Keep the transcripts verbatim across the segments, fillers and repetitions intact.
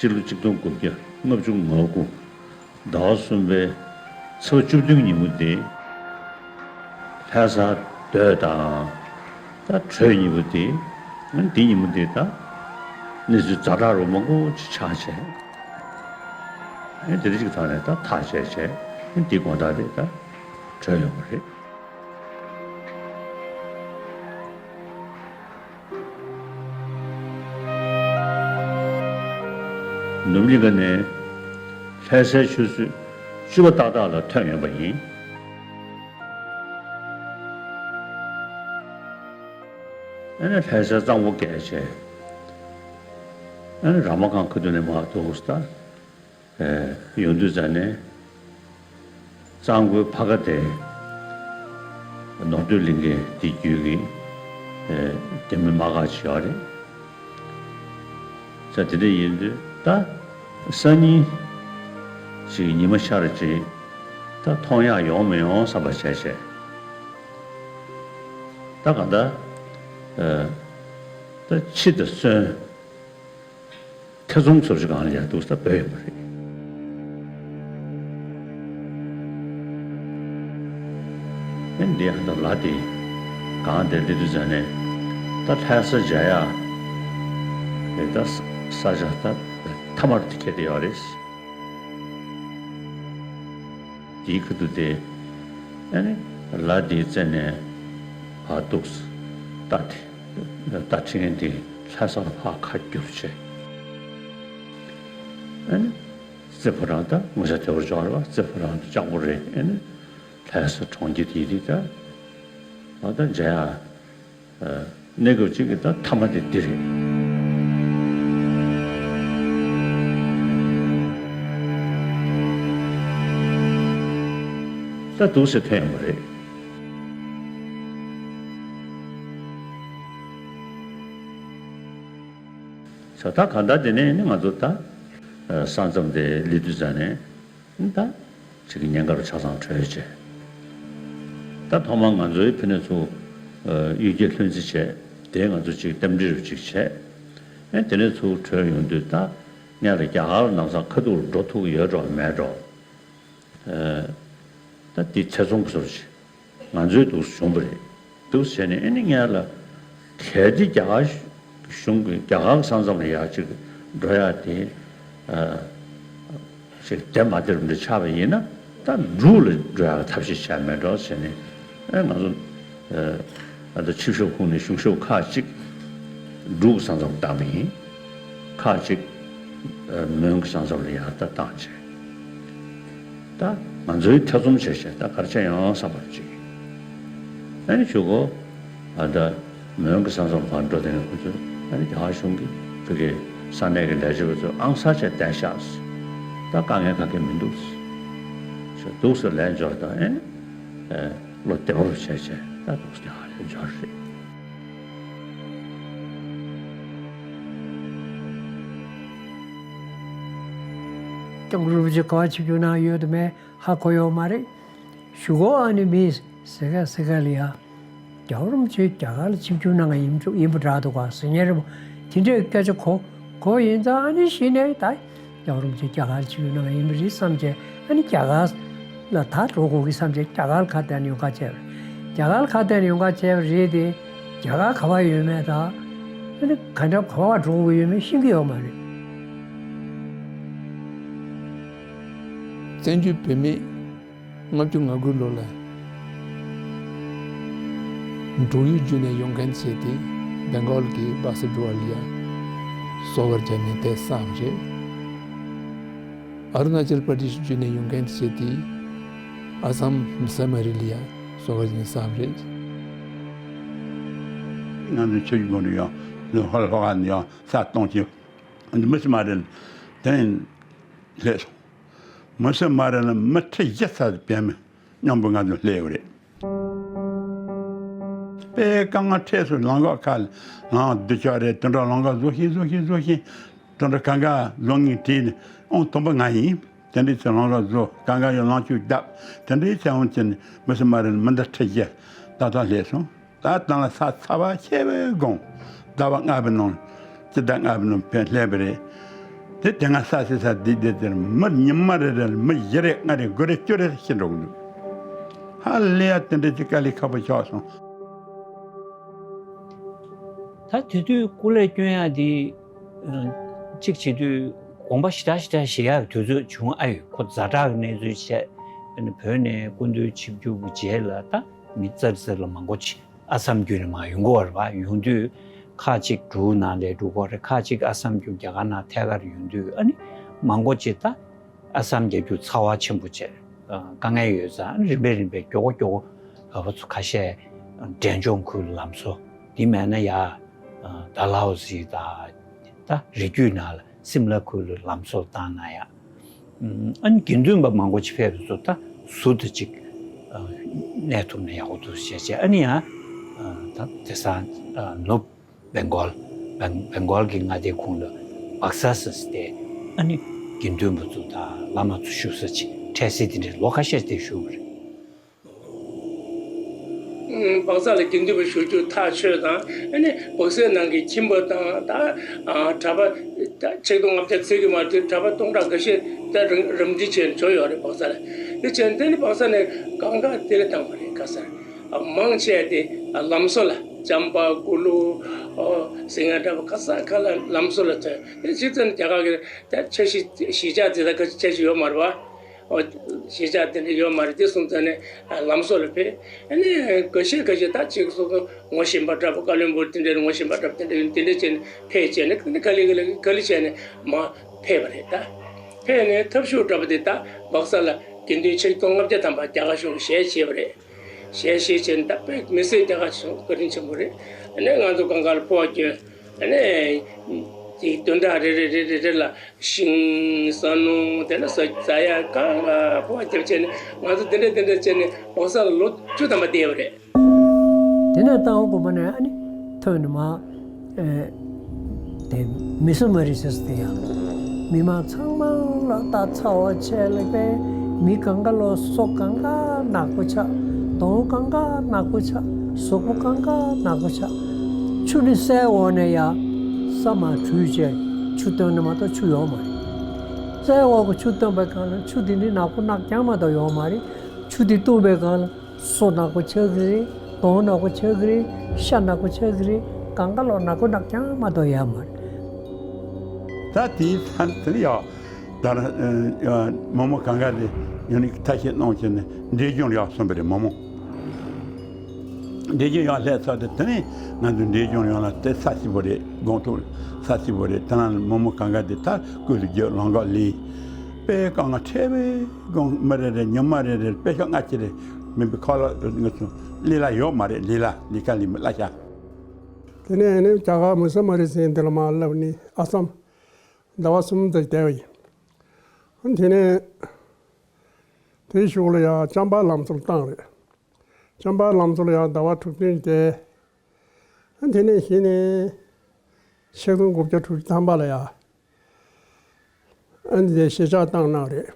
སྤྱི་ལོ་ཆིག་སྟོང་དགུ་བརྒྱ་ལྔ་བཅུ་ང་དགུ་ཟླ་བ་གསུམ་པའི་ཚེས་པ་བཅུ་བདུན་ཉིན་མོ་དེ། ལྷ་ས་སྡོད་དང་ད་བྲོས་ཉིན་མོ་དེ། འདི་ཉིན་མོ་དེ་ད་གནས་ཚུལ་ཛ་དྲག་རུ་མང་པོ་ཅིག་ཆགས་བྱས། དེ་རིང་གཅིག་ཐོག་ནས་ད་ཐག་བཅད་བྱས། འདི་དགོང་དག་དེ་ད་བྲོས་ཡོང་བ་རེད། ནུབ་གླིང་ཁ་ནས་ལྷ་སའི་ཆུ་ཚོད་བཅུ་པ་ཏག་ཏག་ལ་ཐོན་ཡོང་པ་ཡིན། ཨ་ནི་ལྷ་སའི་གཙང་པོ་བརྒལ་བྱས། ཨ་ནི་ར་མ་སྒང་ཁ་ཐུག་ནས་མར་འདུག་སེ་ད། ཨེ། ཡོང་དུས་ཙ་ནས། གཙང་པོའི་ཕ་ཁ་དེ། ནོར་སྟོད་གླིང་གའི་དེ་བརྒྱུད་ཀྱི། ཨེ། རྒྱ་མི་དམག་སྒར་ཅིག་ཡོད་རེད། ས་དེ་འདྲ་ཡིན་དུས་ད། སང་ཉིན་ཅིག་ཉི་མ་ཤར་ཅིག་ད་མཐོང་ཡག་ཡོང་མི་ཡོང་བསམ་པ་བྱས་བྱས། ད་ག་ད། ཨེ། ད་ཕྱི་དང་གསོན། ཐེ་ཚོམ་ཚོར་ཞིག་གང་ལ་ཡར་འདུག་ས་བོད་ཡོད་པ་རེད། ཨེ་འདི་ཡང་ད་ལ་དེ་གང་དེ་སླེབས་དུས་ཙ་ནས་ད་ལྷ་ས་མཇལ་ཡག་རེད། ད་ས་ཆ་ད་མཐའ་མར་དེ་ཁེལ་བསྡད་ཡོད་རེད། དེའི་ཁ་ཐུག་དེ་ཨ་ནི་ལ་དེའི་རྩེ་ནས་ཕར་འདུག་སེ་ལྟ་དེ། ད་ཁྲི་ངན་དེ་ལྷ་ས་ལ་ཕར་ཁ་བསྒྱུར་བྱས། ཨ་ནི་རྩེ་ཕོ་བྲང་ད་ངོ་ཤ་དེ་བོར་འཇོག་རེད་བ། རྩེ་ཕོ་བྲང་དེ་ལྕགས་པོ་རེད། ཨ་ནི་ལྷ་ས་གྲོང་ཁྱེར་དེ་དེ་ད་ཨ་ད་མཇལ་ཡག་གནས་སྐབས་གཅིག་གི་ད་མཐའ་མ་དེ་འདི་རེད། ད་འདུག་སེ་ཐོན་ཡོང་བ་རེད། ས་ད་གང་ལྟར་དེ་ནས་ནི་ང་ཚོ་ད་ས་མཚམས་དེ་སླེབས་དུས་ཙ་ནས་ད་ཅིག་གི་ཉེན་ཁ་རུ་ཆ་ཚང་བྲོས་བྱས། ད་ཐོག་མར་ང་ཚོའི་ཕ་ནས་ཚུར་གཡུལ་རྒྱལ་ལྷུན་རྩེ་བྱས། དེ་ང་ཚོ་ཅིག་རྟེན་འབྲེལ་རུ་ཅིག་བྱས། ཨེ་དེ་ནས་ཚུར་བྲོས་ཡོང་དུས་ད་ངས་ལ་རྒྱ་གར་ལ་ལམ་སང་ཁ་ཐུག་འགྲོ་ཐུབ་ཀྱི་ཡོད་འགྲོ་མེད་འགྲོ། ཨེ་ད་དེ་ཐེ་ཚོམ་བཟོ་ཞིག་ང་ཚོའི་འདུག་བྱུང་བ་རེད། འདུག་བྱས་ནས་ཨེ་ནི་ངས་ལ་གལ་ཏེ་རྒྱ་གར་གཞུང་གི་རྒྱ་གར་ས་མཚམས་ལ་ཡར་ཅིག་འགྲོ་ཡག་དེ་ཨ་ཅིག་དེ་མ་དེར་འདྲ་ཆགས་པ་ཡིན་ན། ད་འབྲུག་ལ་འགྲོ་ཡག་ཐབས་ཤེས་བྱས་མེད་འགྲོ་བྱས་ནས། ཨེ་ང་ཚོ་ཨ་ད་ཆིབས་ཞབས་ཁོངས་ནས་གཞུང་ཞབས་ཁག་ཅིག་འབྲུག་ས་མཚམས་བཏང་བ་ཡིན། ཁག་ཅིག་ཨ་མོན་གྱི་ས་མཚམས་ལ་ཡར་ད་བཏང་བྱས། ད་ང་ཚོའི་ཐེ་ཚོམ་བྱས་བྱས་ད་ག་རེ་བྱས་ཡོང་བསམ་པ་ཅིག་ཨ་ནི་གཞུག་གུ་ཨ་ད་མོན་གྱི་ས་མཚམས་བར་འགྲོ་དེ་ནས་ཁོ་ཚོས་ཨ་ནི་རྒྱ་གར་གཞུང་གི་ཕ་གིའི་ས་གནས་ཀྱི་ལས་བྱེད་པ་ཚོས་ཨང་གསར་བྱས་བསྡད་ཤག་ད་དཀའ་ངལ་ག་གེ་མི་འདུག་ཞེས་འདུག་སེ་ལན་འབྱོར་དང་། ཨ་ནི་བློ་བདེ་པོ་བྱས་བྱས་ད་འདུག་སེ་རྒྱ་གར་ལ་འབྱོར་རེད། སྐྱབས་མགོན་རིན་པོ་ཆེ་ག་པར་ཆིབས་བསྒྱུར་གནང་ཡོད་དམ་མེད་ཧ་གོ་ཡོད་མ་རེད། གཞུག་གུ་ཨ་ནི་མི་ཟེར་ག་ཟེར་ག་ལ་ཡ། རྒྱལ་བ་རིན་པོ་ཆེ་རྒྱ་གར་ལ་ཆིབས་བསྒྱུར་གནང་ཡིན་ཡིན་པ་འདྲ་འདུག་ག་ཟེར་མཁན་རེད་མོ། དེ་འདྲའི་སྐད་ཆ་གོ་གོ་ཡིན་ཙང་། ཨ་ནི་གཞི་ནས་ད་རྒྱལ་བ་རིན་པོ་ཆེ་རྒྱ་གར་ལ་ཆིབས་བསྒྱུར་གནང་ཡིན་པ་རེད་བསམ་བྱས། ཨ་ནི་རྒྱ་གར་ལ་ད་འགྲོ་དགོས་ཀྱི་བསམ་བྱས་རྒྱ་གར་ལ་ཁ་གཏད་ནས་ཡོང་ཁ་བྱས་པ་རེད། རྒྱ་གར་ལ་ཁ་གཏད་ནས་ཡོང་ཁ་བྱས་པ་རེད་དེ། རྒྱ་གར་ག་པར་ཡོད་མེད་དང་། ཨ་ནི་ག་འདྲ་ག་པར་འགྲོ་དགོས་ཡོད་མེད་ཤེས་ཀྱི་ཡོད་མ་རེད། བཙན་བྱོལ་བོད་མི་ལྔ་བཅུ་ང་དགུ་ལོ་ལ་འབྲུག་ཡུལ་བརྒྱུད་ནས་ཡོང་མཁན་བྱས་ཏེ། སྦེང་གོལ་གྱི་བྷ་སི་འགྲོ་བ་ལ་ཡ་གསོ་བར་བྱས་ནས་དེ་བསགས་པ་རེད། ཨ་རུ་ན་ཅལ་པར་དེ་ཤི་བརྒྱུད་ནས་ཡོང་མཁན་བྱས་ཏེ། ཨ་སམ་མི་སེར་མ་རི་ལ་ཡ་གསོ་བར་བྱས་ནས་བསགས་པ་རེད། ང་ཚོ་ཆུ་བཞི་སྒང་དྲུག་ཡང་ལྷོ་ཁ་ནས་ཡང་ས་སྟོང་ཆེ། མི་སེར་མ་རེད། དེ་ནས་སླེབས་སོང་། མི་སེར་མ་རེད་ལ་མི་ཁྲི་བཞི་ཙམ་བོད་མི་མཉམ་པོ་ང་ཚོ་སླེབས་ཡོད་རེད། དཔེ་དཀའ་ངལ་འཕྲད་སོང་། ལམ་ཁ་ཁ་ལམ་སྡུག་ཅག་རེད། དེ་འདྲ་ལམ་ཁ་བཟོ་ཤིག་བཟོ་ཤིག་བཟོ་ཤིག་དེ་འདྲ་གང་ག་བཟོ་ངེས་བྲིས་ནས། ཨང་དང་པོ་ང་ཡིན། དེ་འདྲའི་ཚེ་ལམ་ཁ་བཟོ། གང་ག་ཡོད་ལམ་ཆུ་བརྡབ། དེ་འདྲའི་ཚེ་འོང་ཅན་མི་སེར་མ་རེད་ལ་མི་འདི་ཁྲི་བཞི་ཏག་ཏག་སླེབས་སོང་། ད་ལྟ་ལ་ས་ཚ་བ་ཆེ་བའི་སྒང་ཟླ་བ་ལྔ་པའི་ནང་། སྤྱི་ཟླ་ལྔ་པའི་ནང་ཕེབས་སླེབས་པ་རེད། དེ་དེ་སྔ་ས་སི་ས་འདི་འདི་དེར་མི་ཉི་མ་རེ་རེར་མི་བཞི་རེ་ལྔ་རེ་དགུ་རེ་བཅུ་རེ་ཤི་འགྲོ་གི་འདུག་ཧ་ལས་ཡ་དེ་འདྲ་ཅིག་དཀའ་ལས་ཁག་པོ་ཆགས་སོང་། ད་དེ་དུས་སྐུ་ལས་སྐྱོན་ཡག་འདི་གཅིག་བྱེད་དུས་དགོངས་པ་ཞེ་དྲག་ཞེ་དྲག་བཞེས་ཡག་དུས་ཚོད་བྱུང་ཨ་ཡོད། ཁོ་ཛ་དྲག་གི་གནས་ཚུལ་བྱས། བོད་ནས་སྐུ་མདུན་ཆིབས་བསྒྱུར་གྱི་རྗེས་ལ་ད་མི་ཙར་ཙར་ལ་མང་པོ་ཅིག་ཨ་སམ་བརྒྱུད་ནས་མར་ཡོང་གི་ཡོད་རེད་པ། ཡོང་དུས་ཁག་ཅིག་འབྲུག་ནང་ལ་འགྲོ་གི་ཡོད་རེད། ཁག་ཅིག་ཨ་སམ་བརྒྱུད་རྒྱ་གར་ནང་ཐད་ཀར་ཡོང་དུས་ཨ་ནི་མང་པོ་ཅིག་ད་ཨ་སམ་རྒྱབ་རྒྱུག་ཚ་བ་ཆེན་པོ་བྱས། དཀའ་ངལ་ཡོད་ཙང་རིམ་པས་རིམ་པས་མགྱོགས་པོ་མགྱོགས་པོ་བོད་པ་ཚོ་ཁ་ཤས་འབྲས་ལྗོངས་ཁུལ་ལམ་བཟོ་འདི་མེད་ན་ཡ་ད་ལའོ་སི་དང་ད་རི་རྒྱུད་ནང་ལ་སིམ་ལ་ཁུལ་ལ་ལམ་བཟོ་བཏང་ན་ཡ། ཨ་ནི་དགེ་འདུན་པ་མང་པོ་ཅིག་ཕེབས་རེད་ཚོ། ད་ཟུར་དུ་ཅིག་གནས་ཐུབ་ན་ཡག་པོ་འདུག་ཞེས་བྱས། ཨ་ནི་ཡང་ད་དེང་སང་ནུབ་བེང་གོལ་བེང་བེང་གོལ་གྱི་མངའ་སྡེ་ཁོངས་ལ་བག་ས་ཟེར་ཏེ་ཨ་ནི་དགེ་འདུན་པ་ཚོ་དང་བླ་མ་ཚོ་བཞུགས་ས་ཅིག་འཕྲལ་སེལ་དེ་འདྲའི་ལོ་ཁ་ཤས་དེ་བཞུགས་པ་རེད། བག་ས་ལ་དགེ་འདུན་པ་བཞུགས་རྒྱུ་ཐག་ཆོད་དང་། ཨ་ནི་བག་སའི་ནང་གི་ཁྱིམ་པ་དང་ད་གྲྭ་པ་ཆིག་སྟོང་ལྔ་བརྒྱ་ཚུད་ཀྱི་མ་རེད། གྲྭ་པ་སྟོང་ཕྲག་འགའ་ཤས་ད་རམ་འདེགས་བྱས་འབྱོར་ཡོད་རེད་བག་ས་ལ། དེ་བྱས་དེ་ནི་བག་ས་ནས་གང་ག་དེ་ལ་བཏང་བ་རེད། ག་ས་མང་ཆེ་དེ་ལམ་བཟོ་ལ་བྱམས་པ་ཀུ་ལུ་ཟིང་ང་འདྲ་པོ་ག་ས་ག་ལ་ལམ་བཟོ་ལ་བྱས། དེ་གཅིག་ཙམ་རྒྱ་གར་གྱི་ད་འཆར་གཞི་གཞིས་ཆགས་དེ་ད་ག་འཆར་གཞི་ཡོད་མ་རེད་བ། ཨོ། གཞིས་ཆགས་དེ་འདྲ་ཡོད་མ་རེད། དེ་སོང་ཙང་ནས་ལམ་བཟོ་ལ་ཕེབས། ཨ་ནི་འགའ་ཤས་འགའ་ཤས་ད་ཅིག་སོ་སོ་ངོ་ཤེས་པ་འདྲ་པོ་ཀ་ལོན་སྦུག་དེ་འདྲ་ངོ་ཤེས་པ་འདྲ་པོ་དེ་འདྲ་ཡོད། དེ་འདྲ་བྱས་ནས་ཕེབས་བྱས་ནས་ཨ་ནི་ག་ལེ་ག་ལེ་ག་ལེ་བྱས་ནས་མར་ཕེབས་པ་རེད། ད་ཕེབས་ནས་ཐབས་ཤུགས་འདྲ་པོ་དེ་ད་བག་ས་ལ་དགེ་འདུན་ཆིག་སྟོང་ལྔ་བརྒྱ་ཐམ་པ་རྒྱ་གར་གཞུང་གིས་ཞལ་བཞེས་པ་རེད། ཞལ་བཞེས་བྱས་ནས་ད་དཔེ་མི་སེར་རྒྱ་གར་གཞུང་བཀའ་དྲིན་ཆེན་པོ་རེད། ཨ་ནི་ང་ཚོ་གང་ག་ལ་ཕོ་བ་སྐྱོན། ཨ་ནི་ཅིག་བདུན་ཕྲག་རེ་རེ་རེ་རེ་རེ་ལ་ཤིང་ཟ་ནོ། དེ་ལ་ཟ་ཟ་ཡ་གང་ག་ཕོ་བ་རྒྱབ་བྱས་ནས་ང་ཚོ་དེ་འདྲ་དེ་འདྲ་བྱས་ནས་བག་ས་ལ་ལོ་བཅུ་ཐམ་པ་བསྡད་པ་རེད། དེ་ནས་རྟ་དབང་དགོན་པ་ནས་ཨ་ནི་ཐོན་ནས་མར་ཨེ་དེ་མི་སི་ནི་ནི་རི་ཟེར་དེ་ཡང་མི་མང་ཚང་མ་ལ་རྟ་ཚ་བ་ཆེ་ལེགས་པས། མི་གང་ག་ལོ་སོ་གང་ག་ནག་པོ་ཆགས། གདོང་གང་ག་ནག་པོ་ཆགས། གཟུགས་པོ་གང་ག་ནག་པོ་ཆགས། ཆུ་ནི་སའི་འོག་ནས་ཡར་ས་མར་བྲུས་བྱས་ཆུ་བཏོན་ན་མ་གཏོགས་ཆུ་ཡོད་མ་རེད། སའི་འོག་གི་ཆུ་བཏོན་པའི་སྒང་ལ་ཆུ་དེ་ནི་ནག་པོ་ནག་རྐྱང་མ་གཏོགས་ཡོད་མ་རེད། ཆུ་དེ་བཏུངས་པའི་སྒང་ལ་སོ་ནག་པོ་ཆགས་ཀྱི་རེད། གདོང་ནག་པོ་ཆགས་ཀྱི་རེད། ཤ་ནག་པོ་ཆགས་ཀྱི་རེད། གང་ག་ལོ་ནག་པོ་ནག་རྐྱང་མ་གཏོགས་ཡོད་མ་རེད། ད་དེའི་མཚམས་དེར་ཡང་ད་རུང་མོག་མོག་གང་ག་དེ་ཡང་ནི་ཐ་ཤལ་གནང་བྱས་ནས་འབྲས་ལྗོངས་ལ་ཡར་སོང་བ་རེད། མོག་མོག་འབྲས་ལྗོངས་ཡར་སླེབས་ཚར་དུས་དེ་ནས་ང་ཚོ་འབྲས་ལྗོངས་ཡོངས་ལ་དེ་ས་སྐྱིད་པོ་རེད། སྒང་ཐོག་ས་སྐྱིད་པོ་རེད། དེ་ནང་མོག་མོག་གང་ག་དེ་ད་སྐུ་ལ་བརྒྱབ། ལམ་ཁ་ལས་དཔེ་དཀའ་ངལ་འཕྲད་པས། དགོང་མི་རེ་རེ་ཉི་མ་རེ་རེར་པེ་ཤག་ལྔ་བཅུ་རེ་མིན་པའི་ཁ་ལག་ང་ཚོ་ལས་གླ་ཡོད་མ་རེད། ལས་གླ་ལས་ཀ་ལས་མི་གླ་ཆ། དེ་ནས་ནི་རྒྱ་གར་མི་སི་ནི་ནི་རི་ཟེར་འདི་ལ་མར་སླེབས་ནས་ཨ་སམ་ཟླ་བ་གསུམ་དེ་བསྡད་པ་ཡིན། དེ་ནས་དེའི་གཞུག་ལ་ཡང་བྱམས་པ་ལམ་བཟོ་བཏང་རེད། བྱམས་པ་ལམ་བཟོ་ལ་ཡང་ཟླ་བ་དྲུག་བདུན་བསྡད། དེ་ནས་གཞི་ནས་ཆིག་སྟོང་དགུ་བརྒྱ་དྲུག་ཅུ་ཐམ་པ་ལ་ཡང་ཨ་ནི་དེ་གཞིས་ཆགས་བཏང་གནང་རེད།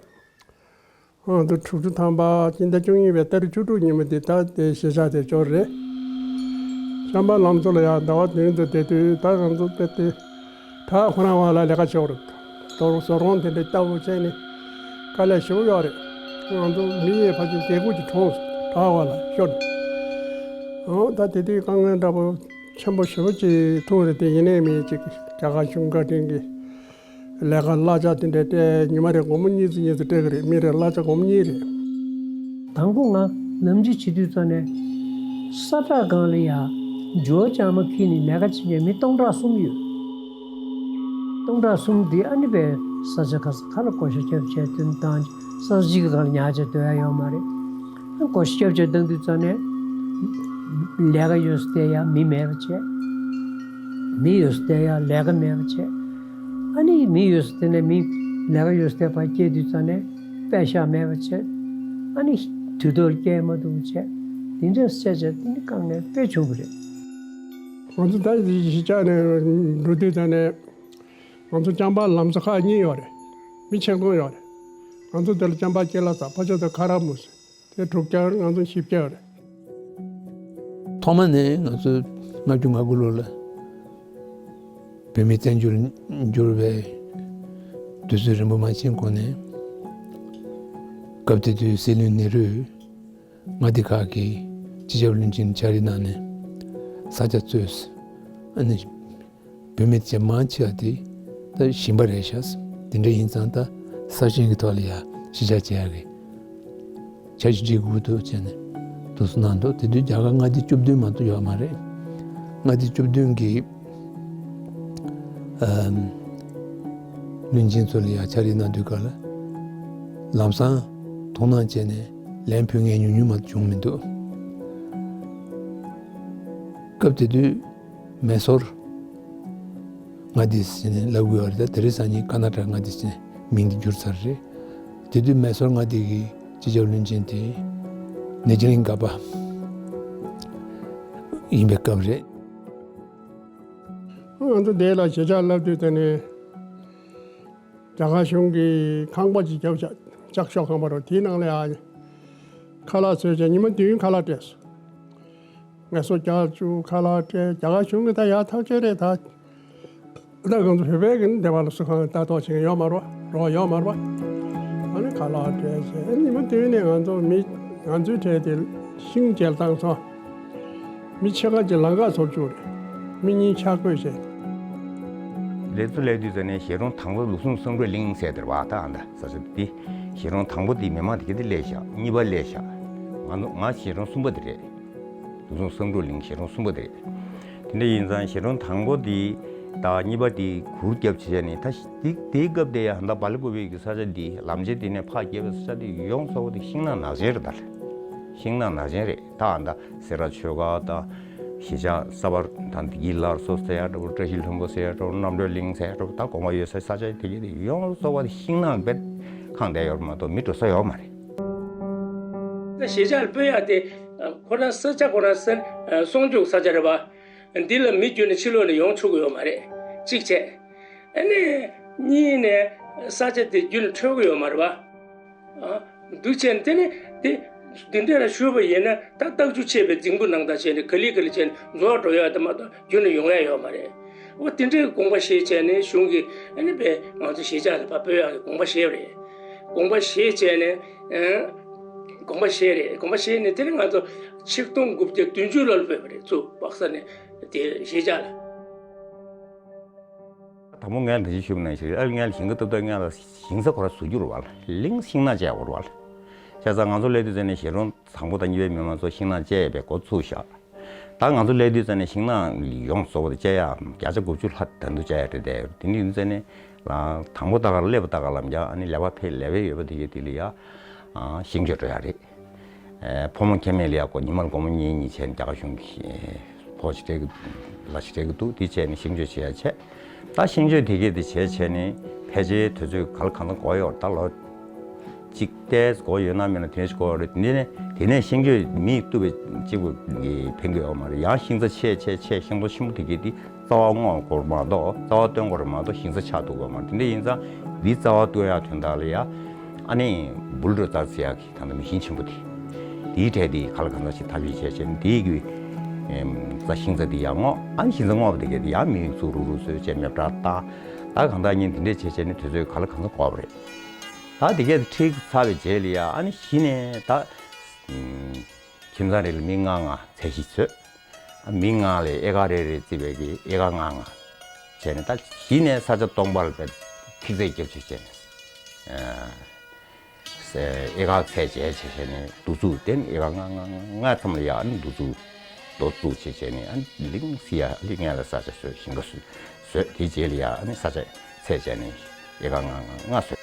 ཨ་ནི་དྲུག་ཅུ་ཐམ་པ་སྤྱི་ཟླ་བཅུ་གཉིས་པའི་ཏ་རིག་བཅུ་དྲུག་ཉིན་མོ་དེ་ད་དེ་གཞིས་ཆགས་དེ་འབྱོར་རེད། བྱམས་པ་ལམ་བཟོ་ལ་ཡང་ཟླ་བ་བདུན་དུ་བསྡད་དུས་ད་ང་ཚོ་དཔེ་དེ་ད་ཁོ་རང་དབང་ལ་ལས་ཀ་བྱེད་པ་རེད། དོ་རུང་བཟོ་རོང་དེ་འདྲ་ལྟ་བུ་བྱས་ནས་དཀའ་ལས་ཞེ་པོ་ཡོད་རེད། ང་ཚོ་མི་ཡི་ཕལ་ཆེར་བརྒྱད་དགུ་ཅིག་གྲོངས་སོང་། ད་དབང་ལ་ཤོར་ནས། ཨོ་ད་དེ་དུས་དཀའ་ངལ་འདྲ་པོ་ཆེན་པོ་ཞེ་པོ་ཅིག་ཐུག་རེད་དེ། ཡིན་ནའི་མི་ཅིག་རྒྱ་གར་གཞུང་བཀའ་དྲིན་གྱིས་ལས་ཀ་གླ་ཆ་དེ་འདྲ་སྤྲད། ཉི་མ་རེ་སྒོར་མོ་གཉིས་ཙམ་གཉིས་ཙམ་སྤྲད་ཀྱི་རེད། མི་རེར་གླ་ཆ་སྒོར་མོ་གཉིས་རེད། དང་པོ་ང་ལམ་འཇུག་བྱེད་དུས་ཙམ་ནས་ས་བཀྲ་སྒང་ལ་ཡ་ཇོ་ལྕང་མ་འཁྱེར་ནས་ལས་ཀ་བྱེད་མཁན་མི་སྟོང་ཕྲག་གསུམ་ཡོད། སྟོང་ཕྲག་གསུམ་དེ་ཨ་ནི་པའི་ས་ཆ་ག་ས་ག་ལ་བགོ་བཤའ་རྒྱབ་བྱས་དོན་དང་ས་གཞི་གི་སྒང་ལ་ཉག་ཅིག་སྡོད་ཡ་ཡོད་མ་རེད། བགོ་བཤའ་རྒྱབ་བྱས་བཏང་དུས་ཙམ་ནས་ལས་ཀ་ཡོད་ས་དེ་ཡ་མི་མེད་པ་བྱས། མི་ཡོད་ས་དེ་ཡ་ལས་ཀ་མེད་པ་བྱས། ཨ་ནི་མི་ཡོད་ས་དེ་ནས་མི་ལས་ཀ་ཡོད་ས་དེ་ཕར་སྐྱེལ་དུས་ཙམ་ནས་པེ་ཤག་མེད་པ་བྱས། ཨ་ནི་དུས་ཐོག་ལ་སྐྱེལ་མ་ཐུབ་པ་བྱས། དེ་འདྲ་བྱས་བྱས་དེ་ནི་དཀའ་ངལ་དཔེ་བྱུང་བ་རེད། ང་ཚོ་ད་གཞིས་ཆགས་ནས་འགྲོ་དུས་ཙམ་ནས་ང་ཚོ་བྱམས་པ་ལམ་བཟོ་ཁག་གཉིས་ཡོད་རེད། མི་ཆིག་སྟོང་ཡོད་རེད། ང་ཚོ་དེ་ལ་བྱམས་པ་སྐྱེ་ལ་ས་ཕ་ཆོས་དང་ཁ་ར་མུ་ཟེར། དེ་དྲུག་བརྒྱ་རེད། ང་ཚོ་བཞི་བརྒྱ་རེད། ཐོག་མ་ནས་ང་ཚོ་ལྔ་བཅུ་ང་དགུ་ལོ་ལ་བོད་མིའི་བཙན་བྱོལ་འགྱུར་བའི་ དུས་ཚོད་རིང་པོ་མ་ཕྱིན་གོང་ནས། སྐབས་དེ་དུས་སྲིད་བློན་ནེ་རུས་མངའ་སྡེ་ཁག་གི་སྤྱི་ཁྱབ་བློན་ཆེན་ཕྱག་བྲིས་གནང་ནས་ས་ཆ་གཙོས། ཨ་ནི་བུད་མེད་ཅན་མང་ཆེ་བ་དེ་ད་ཞིང་པ་རེད་ཤག་དེ་འདྲ་ཡིན་ཙང་ད་ས་ཞིང་གི་ཐོག་ལ་ཡ་གཞིས་ཆགས་བྱེད་ཡག་གི་འཆར་གཞི་སྒྲིག་དགོས་འདུག་བྱས་ནས་དུ་སུ་གནང་འདུག་དེ་དུས་རྒྱ་གར་མངའ་སྡེ་བཅུ་བདུན་མ་གཏོགས་ཡོད་མ་རེད། མངའ་སྡེ་བཅུ་བདུན་གྱི་ཨམ། བློན་ཆེན་ཚོ་ལ་ཡང་ཕྱག་བྲིས་གནང་དུས་སྐབས་ལ། ལམ་སང་དོ་སྣང་བྱས་ནས་ལན་ཕུལ་མཁན་ཉུང་ཉུང་མ་གཏོགས་བྱུང་མི་འདུག་སྐབས་དེ་དུས་མེ་སོར་མངའ་སྡེ་ཟེར་ནས་ལབ་དགོས་པ་རེད། ད་དེ་རིང་སང་ཉིན་ཀར་ནཱ་ཊ་ཀ་མངའ་སྡེ་ཟེར་ནས་མིང་འདི་བསྒྱུར་ཚར་རེད། དེ་དུས་མེ་སོར་མངའ་སྡེ་གི་སྤྱི་ཁྱབ་བློན་ཆེན་དེ་ནེ་ཇི་ལིང་ག་པ་ཡིན་པའི་སྐབས་རེད། ང་ཚོ་འདི་ལ་གཞིས་ཆགས་ལབ་དུས་དེ་ནི་རྒྱ་གར་གཞུང་གི་ཁང་པ་ཅིག་བརྒྱབ་བཞག་ལྕགས་ཤོག་ཁང་པ་རུ་དེའི་ནང་ལ་ཡང་ཁ་ལག་བཟོས་བྱས་ཉི་མ་བདུན་ཁ་ལག་སྤྲད་སོང་། ངལ་གསོ་རྒྱག་བཅུག་ཁ་ལག་སྤྲད། རྒྱ་གར་གཞུང་གི་ད་ཡག་ཐག་ཆོད་རེད་ད། ད་ང་ཚོ་བོད་པའི་གི་སྡེ་བ་ལ་སུ་གང་ལྟ་རྟོག་བྱེད་མཁན་ཡོད་མ་རེད་པ། རོགས་ཡོད་མ་རེད་པ། ཨ་ནི་ཁ་ལག་སྤྲད་བྱས་ཨ་ནི་ཉི་མ་བདུན་ནས་ང་ཚོ་མི་ང་ཚོའི་གྲས་དེ་ཤིང་བཅལ་བཏང་སོང་། མི་ཕྱེད་ཀ་ཅིག་ལམ་ཁ་བཟོ་བཅུག་རེད། མི་གཉིས་ཆ་བགོས་བྱས། ལས་ཚོ་ལས་དུས་ཙ་ནས་གཞིས་གྲོང་དང་པོ་ལུགས་ཟུང་བསམ་གྲུབ་གླིང་ཟེར་དེ་རེད་པ། ད་ཨ་ད་ས་ཆ་འདི་གཞིས་གྲོང་དང་པོ་འདི་མི་མང་དེ་ག་དེ་སླེབས་ཤག་གཉིས་པ་སླེབས་ཤག་ང་ཚོ་ང་གཞིས་གྲོང་གསུམ་པ་དེ་རེད། ལུགས་ཟུང་བསམ་གྲུབ་གླིང་གཞིས་གྲོང་གསུམ་པ་དེ་རེད། དེ་འདྲ་ཡིན་ཙང་གཞིས་གྲོང་དང་པོ་འདི་དང་གཉིས་པ་འདི་གུར་བརྒྱབ་བྱས་ནས་ད་དེ་དེའི་སྐབས་དེ་ཡང་ད་བ་ལི་གུ་བེ་གི་ས་ཆ་འདི་ལམ་ཆེན་འདི་ནས་ཕར་བརྒྱབ་པའི་ས་ཆ་འདི་ཡོངས་རྫོགས་པ་འདི་ཤིང་ནགས་ནགས་ཚལ་རེད་ད། ཤིང་ནགས་ནགས་ཚལ་རེད་ད། ད་སེ་ར་ཆོས་སྒར་ད་གཞིས་ཆགས་གསར་པ་དང་འདི་གི་སླར་གསོ་ཟེར་ཡག་འདྲ་བོ། བཀྲ་ཤིས་ལྷུན་པོ་ཟེར་ཡག་འདྲ་བོ། རྣམ་གྲོལ་གླིང་ཟེར་ཡག་འདྲ་བོ། ད་དགོངས་པ་ཡོད་ས་ས་ཆ་དེ་གའི་དེ་ཡོངས་རྫོགས་པ་དེ་ཤིང་ནགས་དཔེ་ཁེངས་བསྡད་ཡོད་རེད་མ་གཏོགས་མི་འགྲོ་ས་ཡོད་མ་རེད། ད་གཞིས་ཆགས་ལ་སྤོ་ཡག་དེ་ཁོ་རང་ས་ཆ་ཁོ་རང་ས་སྲུང་སྐྱོབ་ས་ཆ་རེད་པ། འདི་ལ་མི་བརྒྱུད་ནས་ཕྱི་ལོགས་ནས་ཡོང་ཆོག་གི་ཡོད་མ་རེད། གཅིག་བྱས། ཨ་ནི་གཉིས་ནས་ས་ཆ་དེ་བརྒྱུད་ནས་འཕྲོད་གི་ཡོད་མ་རེད་པ། ཨ། འདུག་བྱས་ནས་དེ་ནི་དེ་འདི་འདྲ་ལ་ཞུས་པ་ཡིན་ན་ད་རྟགས་ཅུ་ཆད་པའི་རྫིང་བུ་ནང་ལྟར་བྱས་ནས་ག་ལེ་ག་ལེ་བྱས་ནས་འཛུལ་བ་འགྲོ་ཡག་དེ་མ་གཏོགས་བརྒྱུད་ནས་ཡོང་ཡག་ཡོད་མ་རེད། འོ་དེ་འདྲའི་དགོངས་པ་བཞེས་བྱས་ནས་གཞུང་གིས་ཨ་ནི་དཔེ་ང་ཚོ་གཞིས་ཆགས་ལ་ཕར་སྤོ་ཡག་གི་དགོངས་པ་བཞེས་པ་རེད། དགོངས་པ་བཞེས་བྱས་ནས་ཨ། དགོངས་པ་བཞེས་རེད། དགོངས་པ་བཞེས་ནས་དེ་ནི་ང་ཚོ་ཆིག་སྟོང་དགུ་བརྒྱ་བདུན་ཅུ་ལོར་སྤོས་པ་རེད། ཚུར་པག་ས་ནས་དེ་གཞིས་ཆགས་ལ། དང་པོ་ངས་ད་ཅི་ཞུས་པ་ནང་བཞིན་ཨ་ངས་ལ་ཞིང་ཁ་བཏབ་སྟངས་ངས་ལ་ཞིང་ས་ཁོ་ར་བཟོ་རྒྱུ་རེད་པ། གླིང་ཤིང་ནགས་བཅད་དགོས་རེད་པ། བྱས་ཙང་ང་ཚོ་སླེབས་དུས་ཙ་ནས་གཞིས་གྲོང་དང་པོ་དང་གཉིས་པའི་མི་མང་ཚོ་ཤིང་ནགས་བཅད་པའི་འགོ་ཚུགས་ཤག་ད་ང་ཚོ་སླེབས་དུས་ཙ་ནས་ཤིང་ནགས་ཡོངས་རྫོགས་པ་དེ་བཅད་ཡག་བརྒྱ་ཆ་དགུ་བཅུ་ལྷག་ད་དུང་བཅད་ཡག་རེད་དེ། དེ་འདྲ་ཡིན་ཙ་ནས་ལ་དང་པོ་ད་ག་ར་སླེབས་པ་ད་ག་ལམ་རྒྱག་ཨ་ནི་ལས་པ་ཕེ་ལས་པ་ཡོད་པ་དེ་གའི་དེ་ལ་ཡ་ཤིང་གཅོད་འགྲོ་ཡག་རེད། ཕོ་མོ་ཁྱད་མེད་ལ་ཡག་གོ་ཉི་མ་ལ་སྒོར་མོ་གཉིས་གཉིས་བྱས་ནས་རྒྱ་གར་གཞུང་གིས་ཕོགས་ཅིག་སྤྲད་ཀྱི་ལ་ཅིག་སྤྲད་ཀྱི་འདུག་དེ་བྱས་ནས་ཤིང་གཅོད་བྱེད་ཡག་བྱས། ད་ཤིང་གཅོད་དེ་གས་དེ་བྱས་བྱས་ནས་ཕལ་ཆེར་དུས་ཚོད་ག་ལ་གང་འཚམ་འགོར་ཡོད་རེད། ད་ལོ་གཅིག་ཏོག་ཙམ་འགོར་ཡོད་ན་མེད་ན་དེ་འདྲ་ཞིག་འགོར་ཡོད་རེད། དེ་ནས་དེ་ནས་ཤིང་གཅོད་མིས་གཏུབ་པའི་གཅིག་པུ་གིས་ཕན་གྱི་ཡོད་མ་རེད། ཡང་ཤིང་རྩ་ཆེ་ཆེ་ཆེ་ཤིང་ཏོག་ཆེན་པོ་དེ་གས་དེ་རྩ་བ་བརྔོ་དགོས་རེད་མ་གཏོགས་རྩ་བ་བཏོན་དགོས་རེད་མ་གཏོགས་ཤིང་རྩ་ཆགས་ཐུབ་ཀྱི་ཡོད་མ་རེད། དེ་འདྲ་ཡིན་ཙང་འདི་རྩ་བ་བཏོན་ཡག་དོན་དག་ལ་ཡ་ཨ་ནི་བུལ་ཌོ་ཛར་ཟེར་ཡག་གི་ད་ལྟ་མི་ཤིན་ཆེན་པོ་དེ། དེའི་གྲས་དེ་ག་ལ་གང་འཚམ་ཞིག་ཐབས་ཤེས་བྱས་བྱས་ནས་དེའི་གི་ཨེམ་རྩ་ཤིང་རྩ་དེ་ཡར་བརྔོ། ཨ་ནི་ཤིང་རྩ་བརྔོས་པ་དེ་གས་དེ་ཡར་མི་མེད་ཚུར་རུག་རུག་བཟོས་བྱས་མེ་འབྲས་བཏང་། ད་གང་ལྟར་ཉིན་དེ་འདྲས་བྱས་བྱས་ནས་དུས་ཚོད་ག་ལ་གང་འཚམ་འགོར་བ་རེད། ད་དེ་གས་དེ་ཁྲིད་ཚར་བའི་རྗེས་ལ་ཡ་ཨ་ནི་གཞི་ནས་ད་ཨེམ་ཁྱིམ་ཚང་རེ་ལ་མི་ལྔ་ལྔ་ཚད་གཞི་བཟོས། ཨ་མི་ལྔ་ལ་ཨེ་ཀར་རེ་རེ་བརྩིས་པའི་གི་ཨེ་ཀར་ལྔ་ལྔ་བྱས་ནས་ད་གཞི་ནས་ས་ཆ་སྟོང་པ་ལ་ཐིག་ཚད་བརྒྱབ་བྱས་བྱས་ནས། ཨེ་ཀར་ཚད་བྱས་བྱས་བྱས་ནས་འདུ་འཛུགས་དེ་ནི་ཨེ་ཀར་ལྔ་ལྔ་ལྔ་ལྔ་ཙམ་ལ་ཡ་ཨ་ནི་འདུ་འཛུགས་རྡོ་བཙུགས་བྱས་བྱས་ནས་ཨ་ནི་གླིང་ཟེར་ཡ་གླིང་ངེད་ལ་ས་ཆ་བཟོས་ཞིང་ཁ་བཟོས་བཟོས་དེའི་རྗེས་ལ་ཡ་ཨ་ནི་ས་ཆ་ཚད་བྱས་ནས་ཨེ་ཀར་ལྔ་ལྔ་ལྔ་བཟོས།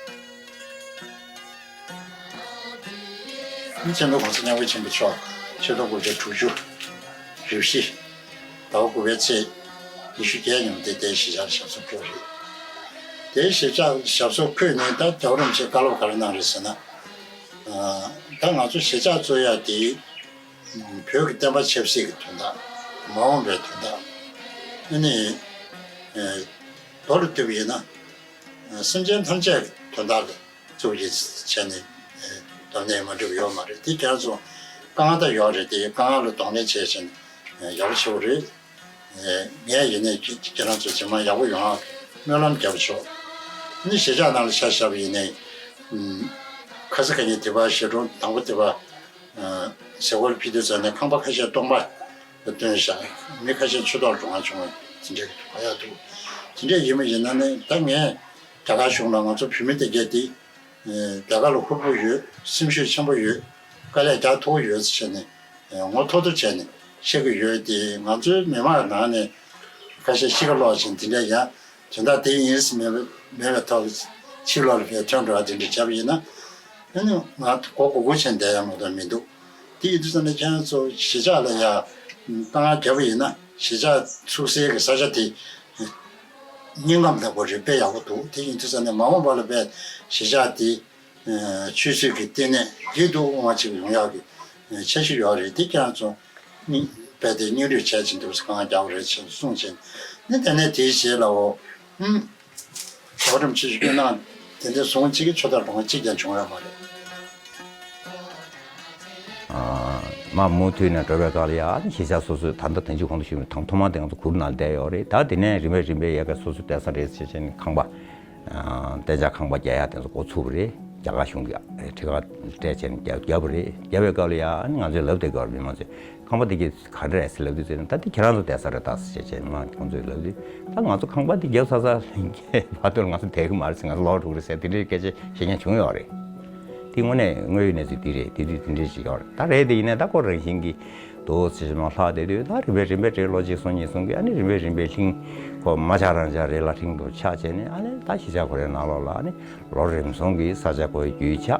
ཨ་ནི་ཆེན་པོ་གོང་ས་སྐྱབས་མགོན་ཆེན་པོ་མཆོག་ཆིག་སྟོང་དགུ་བརྒྱ་དྲུག་ཅུ་རེ་བཞི་ཟླ་བ་དགུ་པའི་ཚེས་ཉི་ཤུ་བརྒྱད་ཉིན་དེ་དེའི་གཞིས་ཆགས་ལ་ཞབས་སོར་འཁོད་རེད། དེའི་གཞིས་ཆགས་ཞབས་སོར་འཁོད་ནས་ད་རྒྱལ་བ་རིན་པོ་ཆེས་བཀའ་སློབ་ག་རེ་གནང་རེད་ཟེར་ན། ཨ་ད་ང་ཚོ་གཞིས་ཆགས་བཙུགས་ཡ་དེ་བོད་ཀྱི་བསྟན་པ་ཆབ་སྲིད་ཀྱི་དོན་དག་མ་འོངས་པའི་དོན་དག་ཨ་ནི་ཨ་མདོ་ལ་བསྡུས་པ་ཡིན་ན་སེམས་ཅན་ཐམས་ཅད་ཀྱི་དོན་དག་ལ་གཙོ་བོ་བྱས་ནས་ཨ་སྡོམ་ནས་མ་འགྲུབ་ཡོད་མ་རེད། དེ་ཁྱེད་རང་ཚོ་དཀའ་ངལ་ད་ཡོད་རེད། དེ་དཀའ་ངལ་ལ་གདོང་ལེན་བྱས་བྱས་ནས་ཡག་པོ་བྱེད་དགོས་རེད། ངས་ཡིན་ནའི་ཁྱེད་ཁྱེད་རང་ཚོ་ཇེ་མང་ཡག་པོ་ཡོང་བ་སྨོན་ལམ་རྒྱབ་ཆོག་ནི་གཞིས་ཆགས་ནང་ལ་ཆ་བཞག་པ་ཡིན་ནའི། ཨུམ། ཁ་སང་ཁ་ཉིན་དེ་པར་གཞིས་གྲོང་དང་པོ་དེ་པར། ཨ། ཟས་སྐོར་ཕུལ་དུས་ཙམ་ནས་ཁང་པ་ཁ་ཤས་སྟོང་པ་བཏོན་བཞག་མི་ཁ་ཤས་ཆུ་ཐོག་འགྲོ་མཁན་བྱུང་བ་དེ་འདྲས་ཀྱི་བ་ཡག་འདུག་དེ་འདྲས་ཡིན་པ་ཡིན་ན་ནི་ད་ངས་རྒྱ་གར་གཞུང་ལ་ང་ཚོ་བོད་མི་དེ་གས་དེ། ཨེ། རྒྱ་གར་ལ་ཧུར་པོ་ཡོད། སེམས་ཤུགས་ཆེན་པོ་ཡོད། དཀའ་ལས་རྒྱག་ཐུབ་ཀྱི་ཡོད་ཟེར་བྱས་ནས། ཨེ། ངོ་ཐོག་ཐོག་བྱས་ནས་བཤད་ཀྱི་ཡོད་དེ། ང་ཚོའི་མི་མང་ནང་ནས་ཁ་ཤས་ཤི་ཁ་ལོག་ཕྱིན་དེ་འདྲ་ཡང་དོན་དག་དེ་ཡིན་ཟེར་མེད་མེད་པའི་ཐོག་ཕྱི་ལོགས་ལ་ཕར་ཐོན་འགྲོ་བ་དེ་འདྲ་བྱས་པ་ཡིན་ན། ཨ་ནི་ང་མགོ་སྒུར་སྒུར་བྱས་བསྡད་ཡ་མ་གཏོགས་མི་འདུག་དེ་ཡིན་དུས་ཙམ་ནས་ཁྱེད་རང་ཚོ་གཞིས་ཆགས་ལ་ཡ་བཏང་བ་བརྒྱབ་པ་ཡིན་ན་གཞིས་ཆགས་ཚུགས་སའི་གི་ས་ཆ་དེ་སྙིང་ཁམས་ལྟ་བུ་རེད། དཔེ་ཡག་པོ་འདུག་དེ་ཡིན་དུས་ཙམ་ནས་མ་འོངས་པ་ལ་དཔེ་གཞིས་ཆགས་དེ། ཨ། ཆོས་སྲིད་ཀྱི་ལྟེ་གནས་ཡིད་དུ་འོང་བ་ཅིག་ཡོང་ཡག་གི་འཆར་གཞི་ཡོད་རེད། དེ་ཁྱེད་རང་ཚོ་སྙིང་རྦད་དེ་སྙིང་རུས་བྱས་ཕྱིན་འདུག་སེ་གང་རྒྱག་པ་རེད་ཅེས་གསུངས་བྱས། ནི་དེ་ནས་དེའི་རྗེས་ལ་འོ། ཨུམ། རོགས་རམ་ཆེ་ཞུ་རྒྱུ་གནང་། དེ་འདྲ་སོང་གཅིག་གི་ཆོས་དང་གྲོང་གཅིག་ཀྱང་བྱུང་ཡོད་མ་རེད། ཨ། མ་མུ་མཐུད་ནས་འགྲོ་བའི་སྐབས་ལ་ཡང་གཞིས་ཆགས་སོ་སོའི་ད་ལྟ་ཐང་ཆུ་གོང་དུ་ཞུས་པའི་དང་ཐོག་མ་དེ་ང་ཚོ་གུར་ནང་བསྡད་ཡོད་རེད། ད་དེ་ནས་རིམ་པས་རིམ་པས་ཡ་གི་སོ་སོའི་བསྡད་ས་རེད་ཟེར་བྱས་ནས་ཁང་པ། ཨ། གཏན་འཇགས་ཁང་པ་རྒྱག་ཡ་དེ་ཚོ་འགོ་ཚུགས་པ་རེད། རྒྱ་གར་གཞུང་གིས་ཁྲི་ཁར་སྤྲད་བྱས་ནས་རྒྱག་རྒྱག་པ་རེད། རྒྱག་པའི་སྐབས་ལ་ཡང་ང་ཚོས་ལབ་བསྡད་དགོས་རེད། མི་མང་ཚོས་ཁང་པ་དེ་གས་ག་འདྲ་རེད་ཟེར་ལབ་དུས་ཙམ་ནས། ད་དེ་ཁྱེད་རང་ཚོ་བསྡད་ས་རེད་ད་ཟེར་བྱས་བྱས་མི་མང་ཁོང་ཚོས་ལབ་དུས། ད་ང་ཚོ་ཁང་པ་དེ་རྒྱབ་ཚར་ཚར་ལྷན་རྒྱས་བར་དུ་ང་ཚོ་བསྡད་གི་མ་རེད་ཟེར། ང་ཚོ་ལོག་འགྲོ་གི་རེད་ཟེར། དེ་འདྲའི་སྐད་ཆ་བཤད་མཁན་བྱུང་ཡོད་རེད། དེ་དངོས་གནས་དངོས་ཡོད་གནས་ཚུལ་དེ་རེད། དེ་དུས་དེ་འདྲའི་ཞིག་ཡོད་རེད། ད་རེད་དེ་ཡིན་ནའི་ད་ཁོ་རང་བཞིན་གྱིས་འདུག་ཟེར་མ་ལྷག་བསྡད་དུས། ད་རིམ་པས་རིམ་པས་རེད། ལོ་གཅིག་སོང་གཉིས་སོང་གི། ཨ་ནི་རིམ་པས་རིམ་པས་ལྷིང་ཁོ་མ་ཆགས་རང་ཆགས་རེད་ལ། ལྷིང་དུ་ཆགས་བྱས་ནས། ཨ་ནི་ད་གཞིས་ཆགས་ཁོ་རའི་ནང་ལོགས་ལ་ཨ་ནི་ལོ་རིམ་བྱུང་གི་ས་ཆ་ཁོའི་རྒྱུས་ཆགས།